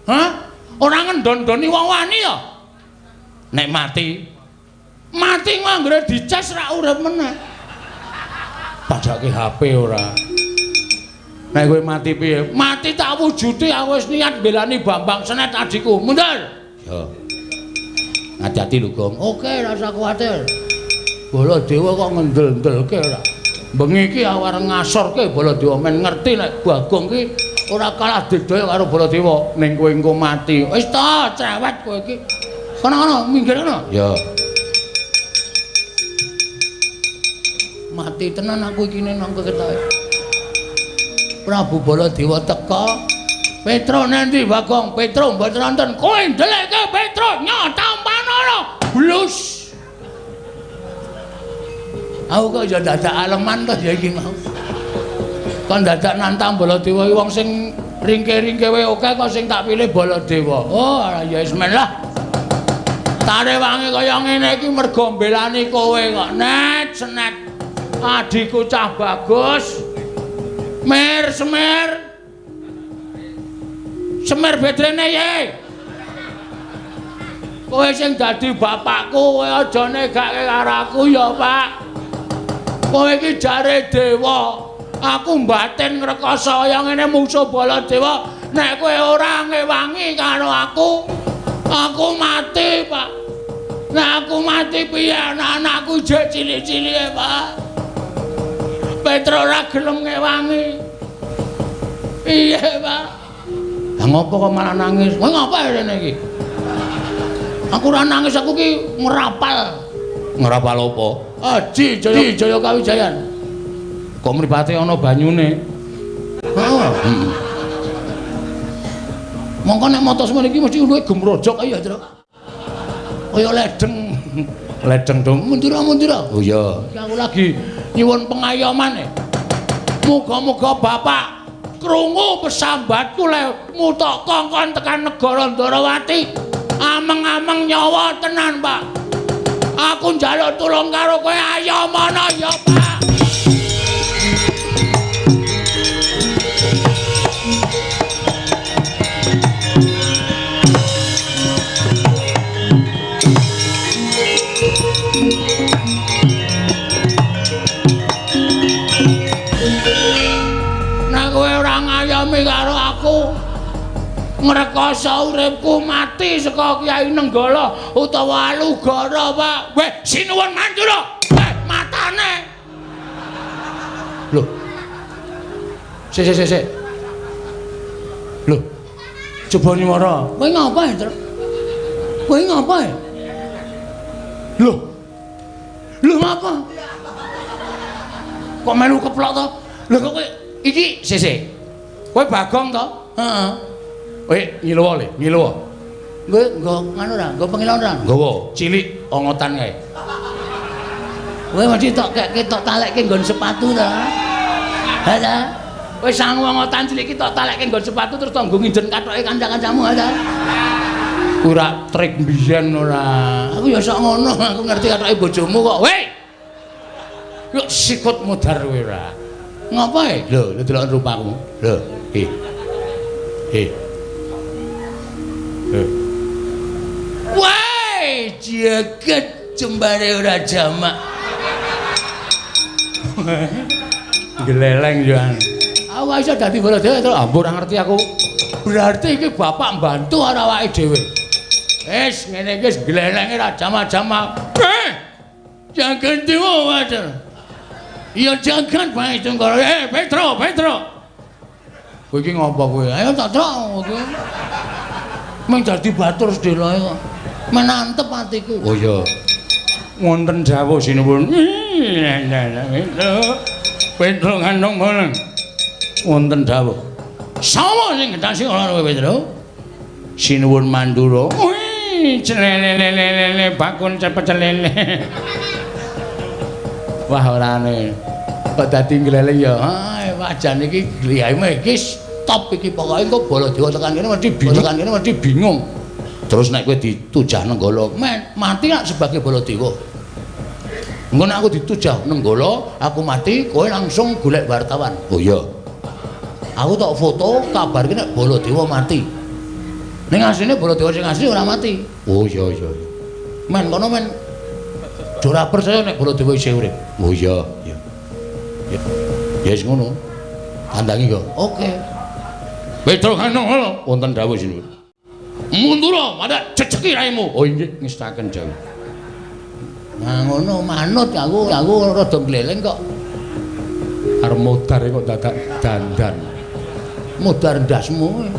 Hah? Ora ngendon-ndoni wong wani ya? Nek mati, mati anggere dicas rak urip meneh. Padake HP ora. Nek kowe mati piye? Mati tak wujude aku wis niat mbelani Bambang Senet adikku. Mundur. Ya. Hati-hati lho, Gong. Oke, rasa kuwatir. Baladewa kok ngendel-ndelke ora. Bengi iki aku arep ngasorke Baladewa men ngerti nek Bagong ki ora kalah digdaya karo Baladewa. Ning kowe engko mati. Wis ta, cerewet kowe iki. Kono-kono minggir kono. Ya. Mati tenan aku iki nang ketoke. Prabu Baladewa teka. Petruk nanti Bagong, Petruk mboten nonton. Kowe ndelekke Petruk nyotampanana. Blus. Aku kok ya dadak aleman to ya iki mau. Kon dadak nantang Baladewa iki wong sing Ringke-ringke wae akeh kok sing tak pilih Baladewa. Oh, ya wis men lah. Tarewangi kaya ngene iki mergo mbelani kowe kok. Net, senet. Adhiku cah bagus. Mer, semer. Semer bedrene ye. Kowe sing dadi bapakku, kowe aja negake karo aku ya, Pak. Kowe iki jare dewa. Aku mbatin ngrekoso kaya ngene mungsuh Baladewa. Nek kowe ora ngewangi karo aku, aku mati, Pak. Nek aku mati piye anak-anakku jek cilik-cilike, Pak. Petro ora gelem ngewangi. Iya, Pak. Lah ngopo kok malah nangis? Kowe ngapa rene iki? Aku ora nangis, aku ki ngrapal. Ngrapal apa? Aji Jaya Jaya Kawijayan. Kok mripate ana banyune? Heeh. Mongko nek mata semene iki mesti luwih gemrojok kaya, Truk. Kaya ledeng. Ledeng dong. Mundura-mundura. Oh iya. Iki aku lagi nyuwun pengayoman. Muga-muga bapak krungu pesambatku le mutok kongkon tekan negara Ndarawati. Ameng-ameng nyawa tenan, Pak. Aku njaluk tulung karo kowe, ayo mono ya, Pak. Nek kowe ora ngayomi karo aku, ngrekoso uripku mati saka Kyai Nenggala utawa Alugara, Pak. Weh, sinuwun Mandura. Weh, matane. Lho. Sik sik sik. Lho. Coba nyuwara. Kowe ngapa, Truk? Kowe ngapa? Lho. Lho ngapa? Kok melu keplok to? Lho kok kowe iki sik sik. Kowe Bagong to? Heeh. Kowe ngiluwa le, ngiluwa. Kowe nggo nganu ora? Nggo pengilon ora? Nggawa, cilik ongotan kae. Kowe mesti tok kekke tok talekke nggon sepatu to. Ha ta? Kowe sangu ongotan cilik iki tok talekke nggon sepatu terus tok nggo nginjen kathoke kanca-kancamu ha ta? Ora trik mbiyen ora. Aku ya sok ngono, aku ngerti kathoke bojomu kok. Weh. Yuk sikut mudhar kowe ora. Ngapa e? Lho, lho delok rupamu. Lho, he. He. Wah, jagat jembare ora jamak. Gleleng yo. Aku iso dadi Baladewa to. Ampun ora ngerti aku. Berarti iki bapak mbantu karo awake dhewe. Wis ngene iki wis glelenge ora jamak-jamak. Jagat dewa wajar. Ya jagat bae Tunggara. Petro, Petro. Kowe iki ngopo kowe? Ayo tak trok kowe. Meng dadi batur sedeloe kok. Menantep atiku. Oh iya. Wonten dawuh sinuwun. Petro ngandung boleng. Wonten dawuh. Sapa sing gendhasi ora kowe Petro? Sinuwun Mandura. Wih, celelelelele bakun cepet celele. Wah orane. Kok dadi ngleleng ya. Ah, wajan iki gliyahme iki top iki pokoke engko Baladewa tekan kene mesti bingung, tekan kene mesti bingung. Terus nek kowe ditujah Nenggala, men mati nak sebagai Baladewa. Engko nek aku ditujah Nenggala, aku mati, kowe langsung golek wartawan. Oh iya. Aku tok foto kabarke nek Baladewa mati. Ning asline Baladewa sing asli ora mati. Oh iya iya. Men kono men ora percaya nek Baladewa isih urip. Oh iya, iya. Ya wis ngono. Tandangi kok. Oke. Petro Kanoholo wonten dawuh sinuwun. Mundura, madak jejeki raimu. Oh inggih ngestaken dawuh. Nah ngono manut aku rada gleleng kok. Arep modar kok dadak dandan. Modar ndasmu.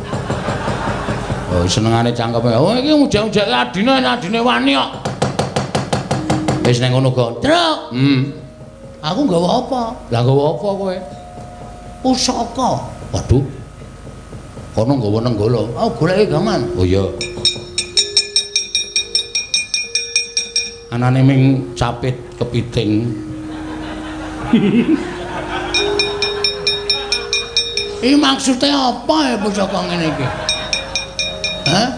Oh senengane cangkeme. Oh iki ujak-ujake adine adine wani kok. Wis nang ngono kok. Truk. Aku nggawa apa? Lah nggawa apa kowe? Pusaka. Waduh. Kono nggawa Nenggala. Oh, goleki gaman. Oh iya. Anane ming capit kepiting. Iki maksude apa ya pusaka ngene iki? Hah?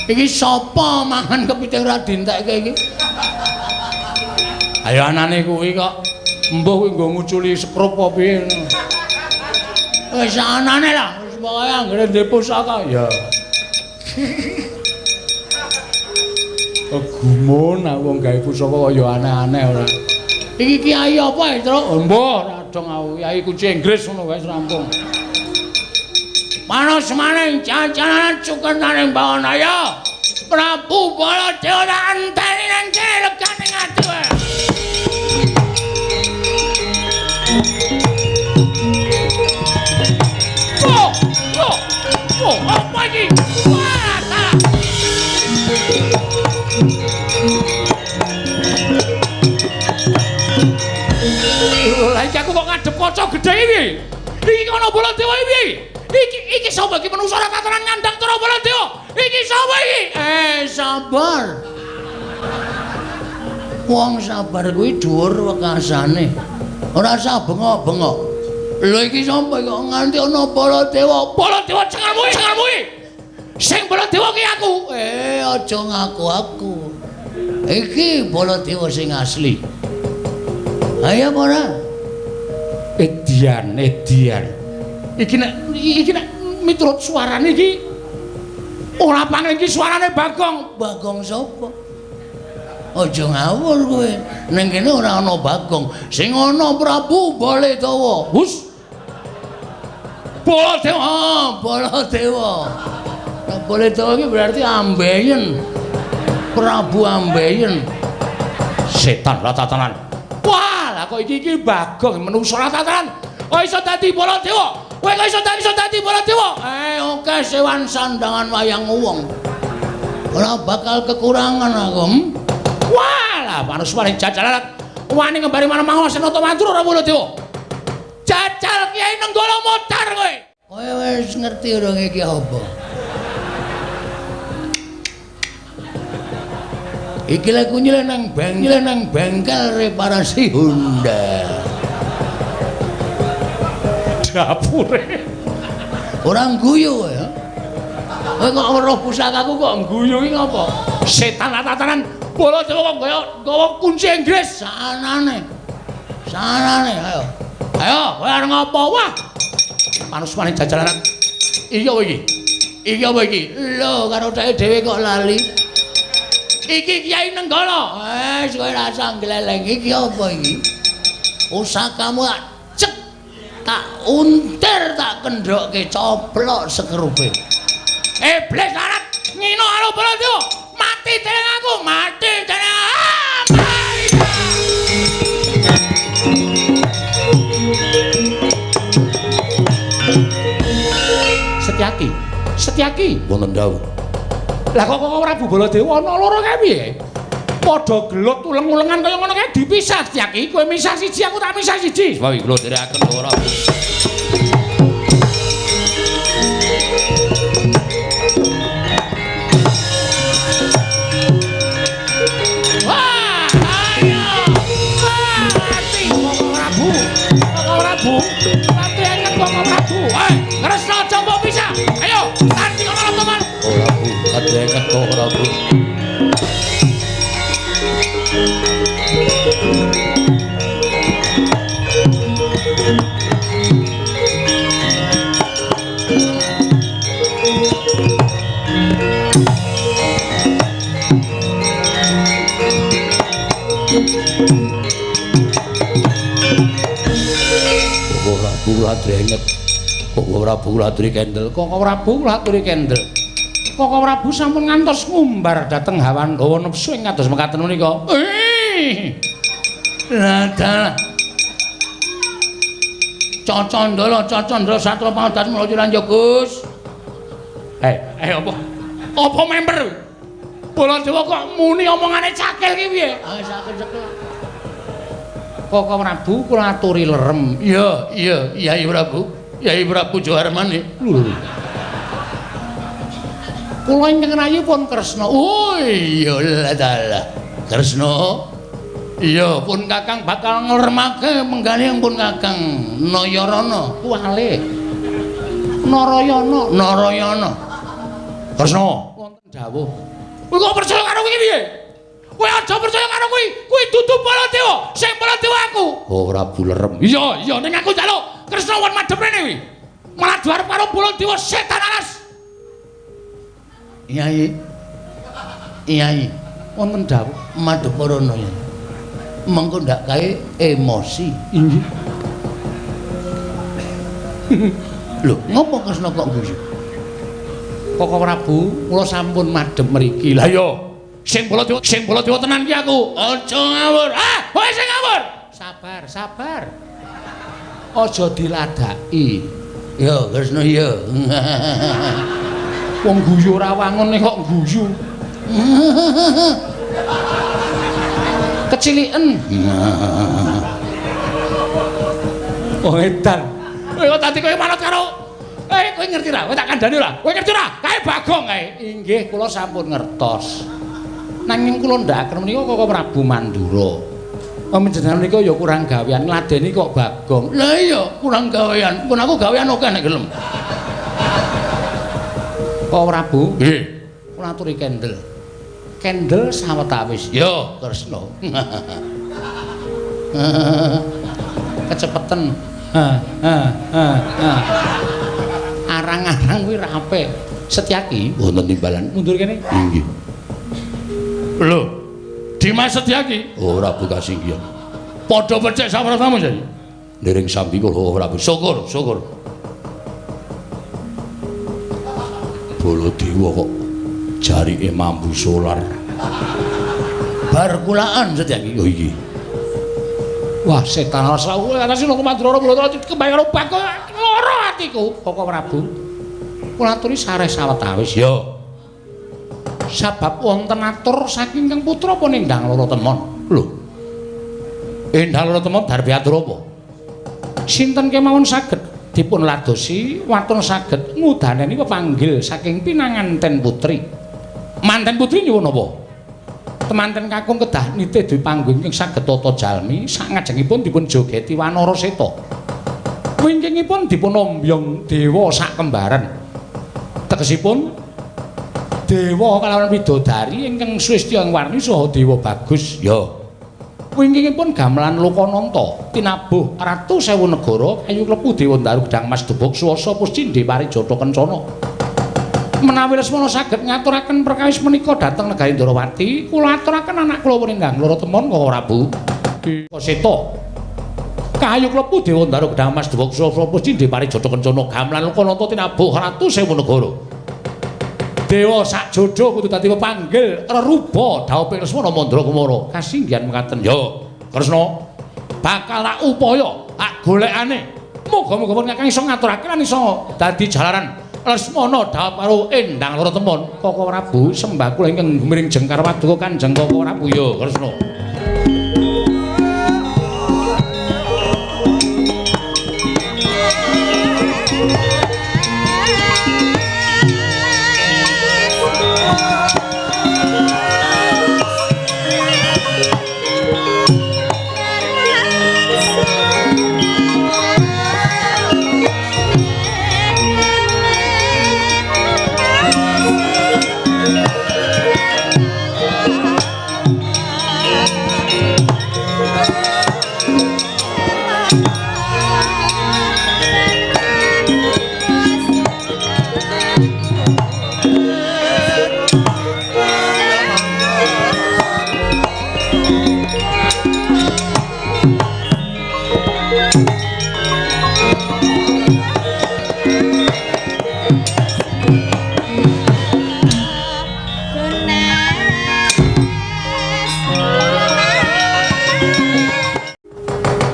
Iki sapa mangan kepiting ora dientekke iki? Ayo anane kuwi kok embuh kuwi nggo nguculi sekrup apa piye ngono. Wis anane lah, wis pokoke anggere ndek pusaka ya. Gumun aku wong gawe pusaka kaya aneh-aneh ora. Iki kiai apa ya, Truk? Embuh, ora dong aku kiai kunci Inggris ngono wae rampung. Panas maning jajanan cukenaning Bawanaya. Prabu Baladewa tak enteni nang kene legane ati wae. Oh, oh, oh, apa iki? Wah, salah. Lah iki aku kok ngadep kaca gedhe iki. Iki ana Baladewa iki. Iki sapa iki manungsa ora tatanan ngandhang cara Baladewa? Iki sapa iki? Sabar. Wong sabar kuwi dhuwur wekasane. Ora usah bengok-bengok. Lho iki sapa kok nganti ana Baladewa? Baladewa cengelmu, cengelmu iki. Sing Baladewa ki aku. Aja ngaku aku. Iki Baladewa sing asli. Ayo apa ora? Edian, edian. Iki nek miturut suarane iki ora pangen iki suarane Bagong. Bagong sapa? Aja ngawur kowe. Ning kene ora ana Bagong. Sing ana Prabu Baladewa. Hus. Baladewa, Baladewa. Baladewa iki berarti ambeien. Prabu ambeien. Setan lah tatanan. Wah, lah kok iki Bagong menungso lah tatanan. Kok iso dadi Baladewa? Kowe kok iso dadi Baladewa? Oke sewan sandangan wayang wong. Ora bakal kekurangan aku. Wah, lah manus paling jajalan. Wani ngembari manah Senata Mandura ora Baladewa. Jajal Kiai Nenggala modar kowe. Kowe wis ngerti urung iki apa? Iki lek kunyile nang bengkel reparasi Honda. Dapure. Ora ngguyu ya. Kowe kok weruh pusakaku kok ngguyu iki ngapa? Setan tatanan Baladewa kok gawa kunci Inggris sanane. Sanane ayo. Ayo, kowe arep ngopo? Wah. Manus maning jajalan. Iki apa iki? Iki apa iki? Lho, karo dheke dhewe kok lali. Iki Kiai Nenggala. Wis kowe rasa ngleleng iki apa iki? Pusakamu tak cek, tak untir, tak kendhokke coplok sekerupe. Iblis larat ngino karo Baladewa. Mati dening aku, mati dening. Setyaki, Setyaki wonten dawuh. Lah kok Prabu Baladewa ana loro kae piye? Padha gelut uleng-ulengan kaya ngono kae dipisah Setyaki, kowe misah siji aku tak misah siji. Wae kula nderekaken ora. Wah, ayo. Wah, mati Koko Prabu. Koko Prabu, mati enget Koko Prabu. Hei, Kresna aja mbok pisah. Ayo, tanti kono teman. Ora Bu, kadhenget kok ora Bu. Kok Prabu kadhenget. Kok Prabu laturi kendel. Kok Prabu laturi kendel. Koko Prabu sampun ngantos ngumbar dhateng hawa nepsu ing kados mekaten menika. Lah dalah. Cacandala, cacandala satra pangadas mula Gus. Apa? Apa member? Baladewa kok muni omongane cakil ki piye? Ah, cakil-cakil. Koko Prabu kula aturi lerem. Iya, iya, Yai Prabu. Yai Prabu Jawarmani. Lho. Kula ingkang rayi pun Kresna. Oh iya lah dalah. Kresna. Iya, pun Kakang bakal ngleremake penggane pun Kakang Nayarana. Kuwale. Narayana, Narayana. Kresna, wonten dawuh. Kowe kok percaya karo kuwi piye? Kowe aja percaya karo kuwi. Kuwi dudu Baladewa, sing Baladewa aku. Oh, Prabu lerem. Iya, iya ning aku njaluk Kresna won madhep rene kuwi. Malah diarep karo Baladewa setan alas. Yai. Yai, wonten dawuh madhep rono ya. Mengko ndak kae emosi. Inggih. Lho, ngopo Kresna kok guyu? Koko Prabu, kula sampun madhep mriki. Lah iya, sing Baladewa tenan ki aku. Aja ngawur. Ah, kowe sing ngawur. Sabar, sabar. Aja diladaki. Ya, Kresna ya. Wong guyu ora wangun kok guyu. Keciliken. Oh edan. Kowe kok dadi kowe manut karo kowe ngerti ra? Kowe tak kandhani ora? Kowe ngerti ora? Kae Bagong kae. Inggih, kula sampun ngertos. Nanging kula ndhakaken menika Koko Prabu Mandura. Panjenengan menika ya kurang gawean, ngladeni kok Bagong. Lah iya, kurang gawean. Pun aku gawean akeh nek gelem. Koko Prabu, nggih. Kula aturi kendel. Kendel sawetawis. Yo, Kresna. Kecepetan. Ha ha ha. Arang-arang kuwi ra apik. Setyaki wonten timbalan. Mundur kene. Inggih. Lho, Dimas Setyaki. Oh, Prabu kasinggihan. Padha becik sapratamu, Nyai. Niring sambi kula Prabu. Syukur, syukur. Baladewa kok jarike mambu solar. Bar kulaan Setyaki. Oh iki. Wah, setan rasa kowe atase lho Mandura kula kembali karo Bagong lara atiku. Koko Prabu. Kula aturi sareh sawetawis. Yo. Sabab wonten atur saking Kang Putra apa nindang loro temon. Lho. Endang loro temon darbe atur apa? Sinten kemawon saged dipun ladosi waton saged ngudaneni pepanggil saking pinanganten putri. Manten putri nyuwun apa? Temanten kakung kedah nitih dwi panggung ingkang saged tata jalmi sangajengipun dipun jogeti wanara seta. Wingkingipun dipun ombyong dewa sak kembaran. Tegesipun dewa kalawan widodari ingkang swestya ing warni saha dewa bagus. Ya. Wingkingipun gamelan Lokananta tinabuh ratu sewu negara kayu klepu dewa ndaru gedang mas debog swasa puscindhe parijata kencana. Menawi Lesmana saged ngaturaken perkawis menika dhateng negari Ndrawati, kula aturaken anak kula Wurindang loro temon Koko Prabu. Seta. Kayu klepu dewa ndaru gedang mas debog swasa puscindhe parijata kencana gamelan Lokananta tinabuh ratu sewu negara. Dewa sak jodho kudu dadi pepanggil reruba dhawuhing Lesmana Mandra Kumara. Kasinggihan mekaten. Ya, Kresna. Bakal tak upaya, tak golekane. Muga-muga pun kakang iso ngaturake lan iso dadi jalaran Lesmana dhawuh karo Endang Loro Temon. Koko Prabu sembah kula ingkang gumiring jengkar paduka Kanjeng Koko Prabu. Ya, Kresna.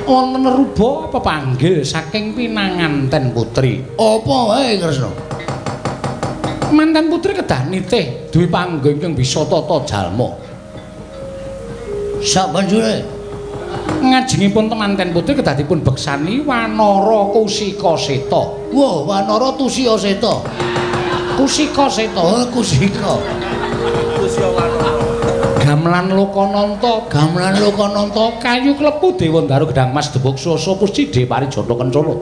Wonten ruba pepanggil saking pinanganten putri. Apa wae Kresna? Manten putri kedah nitih duwe panggon ingkang bisa tata jalma. Sabanjure ngajengipun temanten putri kedah dipun beksani Wanara Kusika Seta. Wah, Wanara Tusya Seta. Kusika Seta. Oh, Kusika. Tusya Wanara. Gamelan Lokananta, gamelan Lokananta kayu klepu dewa ndaru gedang mas debog swasa puscindhe parijata kencana.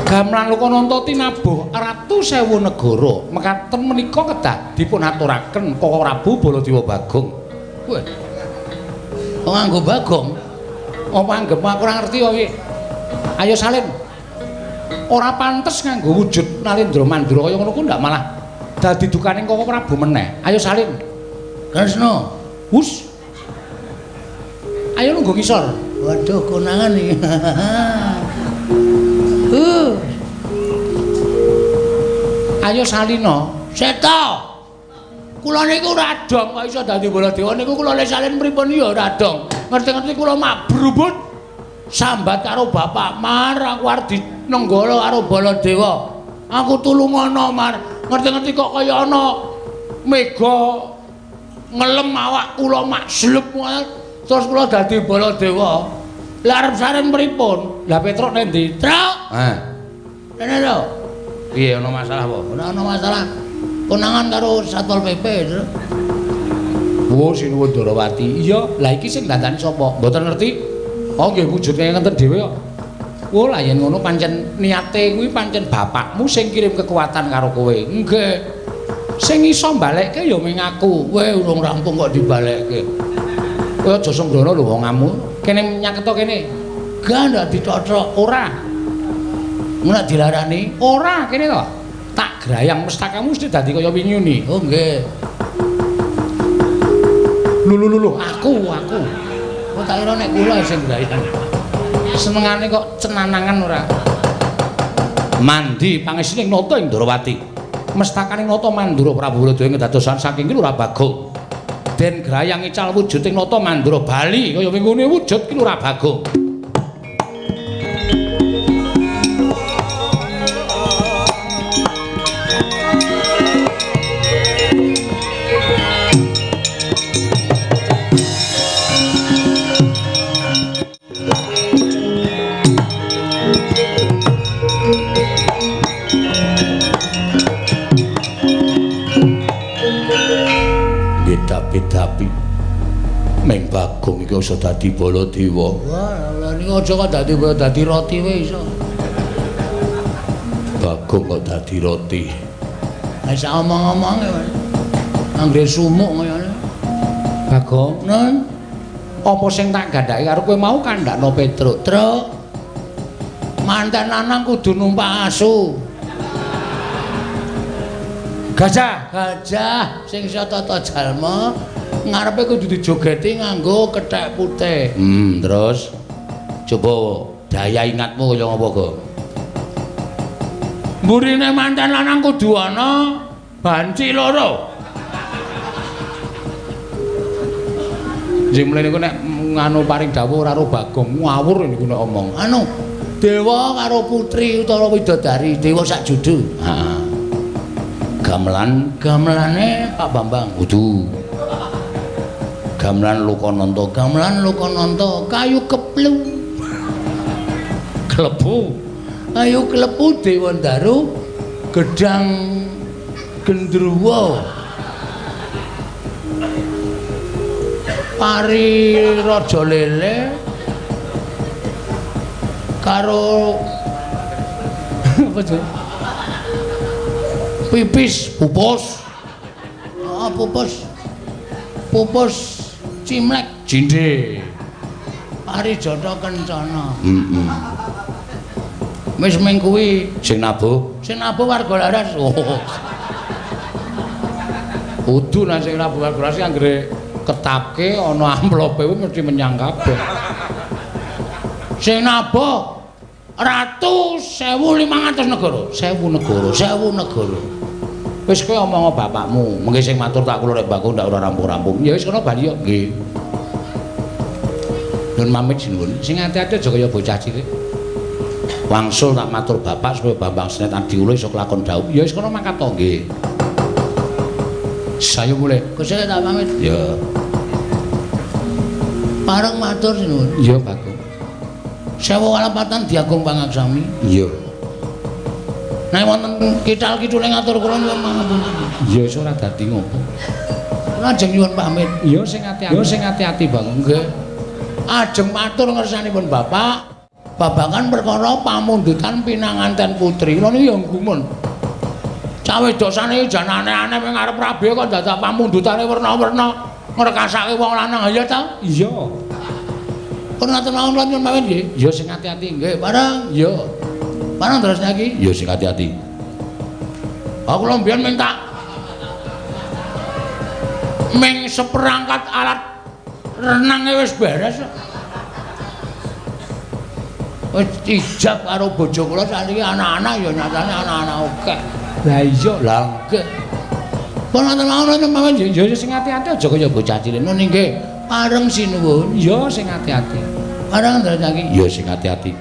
Gamelan Lokananta tinabuh ratu sewu negara. Mekaten menika kedah dipun aturaken Kaka Prabu Baladewa Bagong. Wah. Kok nganggo Bagong? Apa anggepmu aku ora ngerti kok iki? Ayo salin. Ora pantes nganggo wujud Nalendra Mandura kaya ngono ku ndak malah dadi dukaning Kaka Prabu meneh. Ayo salin. Kresna. Hus. Ayo nunggu ngisor. Waduh, konangan iki. Ayo salina. Seta. Kula niku ora dong kok iso dadi Baladewa niku kula le salin pripun ya ora dong. Ngerti-ngerti kula mak brubut sambat karo bapak Mar, aku arep dinenggala karo Baladewa. Aku tulungono Mar. Ngerti-ngerti kok kaya ana mega ngelem awak kula mak slep terus kula dadi Baladewa. Lah arep saren pripun? Lah Petruk nek ndi? Truk. Heh. Rene lho. Piye ana masalah apa? Ora ana masalah. Konangan karo Satpol PP, Truk. Oh, sinuwun Darawati. Iya, lah iki sing dandani sapa? Mboten ngerti. Oh, nggih wujud ngenten dhewe kok. Oh, lah yen ngono pancen niate kuwi pancen bapakmu sing kirim kekuatan karo kowe. Nggih. Sing iso mbalekke ya mung aku. Kowe urung rampung kok dibalekke. Kowe aja sembrono lho wong amu. Kene nyaketo kene. Gak ndak dicocok. Ora. Ora dilarani. Ora kene to. Tak grayang mestakamu mesti dadi kaya wingi. Oh nggih. Lho lho lho aku. Kok tak kira nek kula sing grayang. Senengane kok cenanangan ora. Mandi pangesining nata ing Ndrawati. Mestakane nata Mandura Prabu Baladewa kedadosan saking Ki Lurah Bagong. Den grayang ical wujuding nata Mandura bali kaya wingune wujud Ki Lurah Bagong. Dapi-dapi meng Bagong iki iso dadi Baladewa. Wah, lha niku aja kok dadi dadi roti wae iso. Bagong kok dadi roti. Lah sak omong-omonge anggere sumuk kayane. Bagong, nen apa sing tak gandhake karo kowe mau kandhakno Petruk? Truk. Manten lanang kudu numpak asu. Gajah, gajah sing iso tata jalma ngarepe kudu dijogeti nganggo kethek putih. Terus coba daya ingatmu kaya ngapa, Gong? Mburine manten lanang kudu ana banci loro. Sing mlene niku nek nganu paring dawuh ora karo Bagong, ngawur niku nek omong. Anu, dewa karo putri utawa widodari, dewa sak judu. Heeh. Gamelan, gamelane Pak Bambang. Kudu. Gamelan Lokananta, gamelan Lokananta, kayu keplu. Klebu. Kayu klebu Dewa Ndaru, gedang gendruwo. Pari Raja Lele karo apa jenenge? Pipis, pupus. Oh, pupus. Pupus cimlek cindhe. Parijata kencana. Heeh. Wis ming kuwi sing nabuh, sing nabuh warga laras. Oh. Kudu nek sing nabuh warga laras anggere ketapke ana amplope kuwi mesti menyang kabeh. Sing nabuh ratu 1500 negara, 1000 negara, 1000 negara. Wis kowe omong bapakmu, mengke sing matur tak kula rek Bagong ndak ora rampung-rampung. Ya wis kono bali yo. Nggih. Nuwun pamit sinuwun. Sing ati-ati aja kaya bocah cilik. Wangsul tak matur bapak supaya Bambang Senet Adiwulo iso kelakon dhawuh. Ya wis kono mangkat to nggih. Sayo mulih. Gusti tak pamit. Ya. Pareng matur sinuwun. Iya Bagong. Sewu kalepatan diagung pangaksami. Iya. Nek wonten kital kidule ngatur kula nyuwun pangapunten. Ya wis ora dadi ngopo. Kula ajeng nyuwun pamit. Ya sing ati-ati. Ya sing ati-ati Bagong. Nggih. Ajeng matur ngersanipun Bapak. Babagan perkara pamundutan pinanganten putri. Kula niki ya gumun. Cah wedok saniki jan aneh-aneh ming arep rabi kok dadak pamundutane werna-werna ngrekasake wong lanang. Ya ta? Iya. Pun ngaten mawon kula nyuwun pamit nggih. Ya sing ati-ati nggih, bareng. Ya. Bareng terus niki. Ya sing ati-ati. Aku lho mbiyen minta ming seperangkat alat renange wis beres. Wis ijab karo bojo kula sakniki anak-anak ya nyatane anak-anak akeh. Lah iya, lah nggih. Pun ngoten mawon mawon ya sing ati-ati aja kaya bocah cilik. Nun nggih, pareng sinuwun. Ya sing ati-ati. Pareng terus iki. Ya sing ati-ati.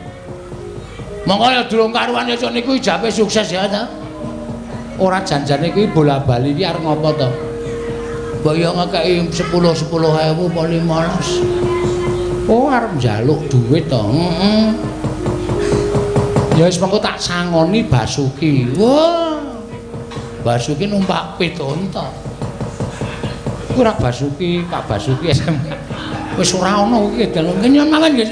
Monggo ya durung karuan ya niku ijabe sukses ya ta. Ora janjane kuwi bola-bali iki arep ngopo to? Mbok ya ngekeki 10 10.000 apa 15. Oh arep njaluk duit to. Heeh. Ya wis mengko tak sangoni Basuki. Wah. Basuki numpak pit unta. Kuwi ora Basuki, Pak Basuki SMK. Wis ora ana kuwi dalu. Nyuwun mawon nggih.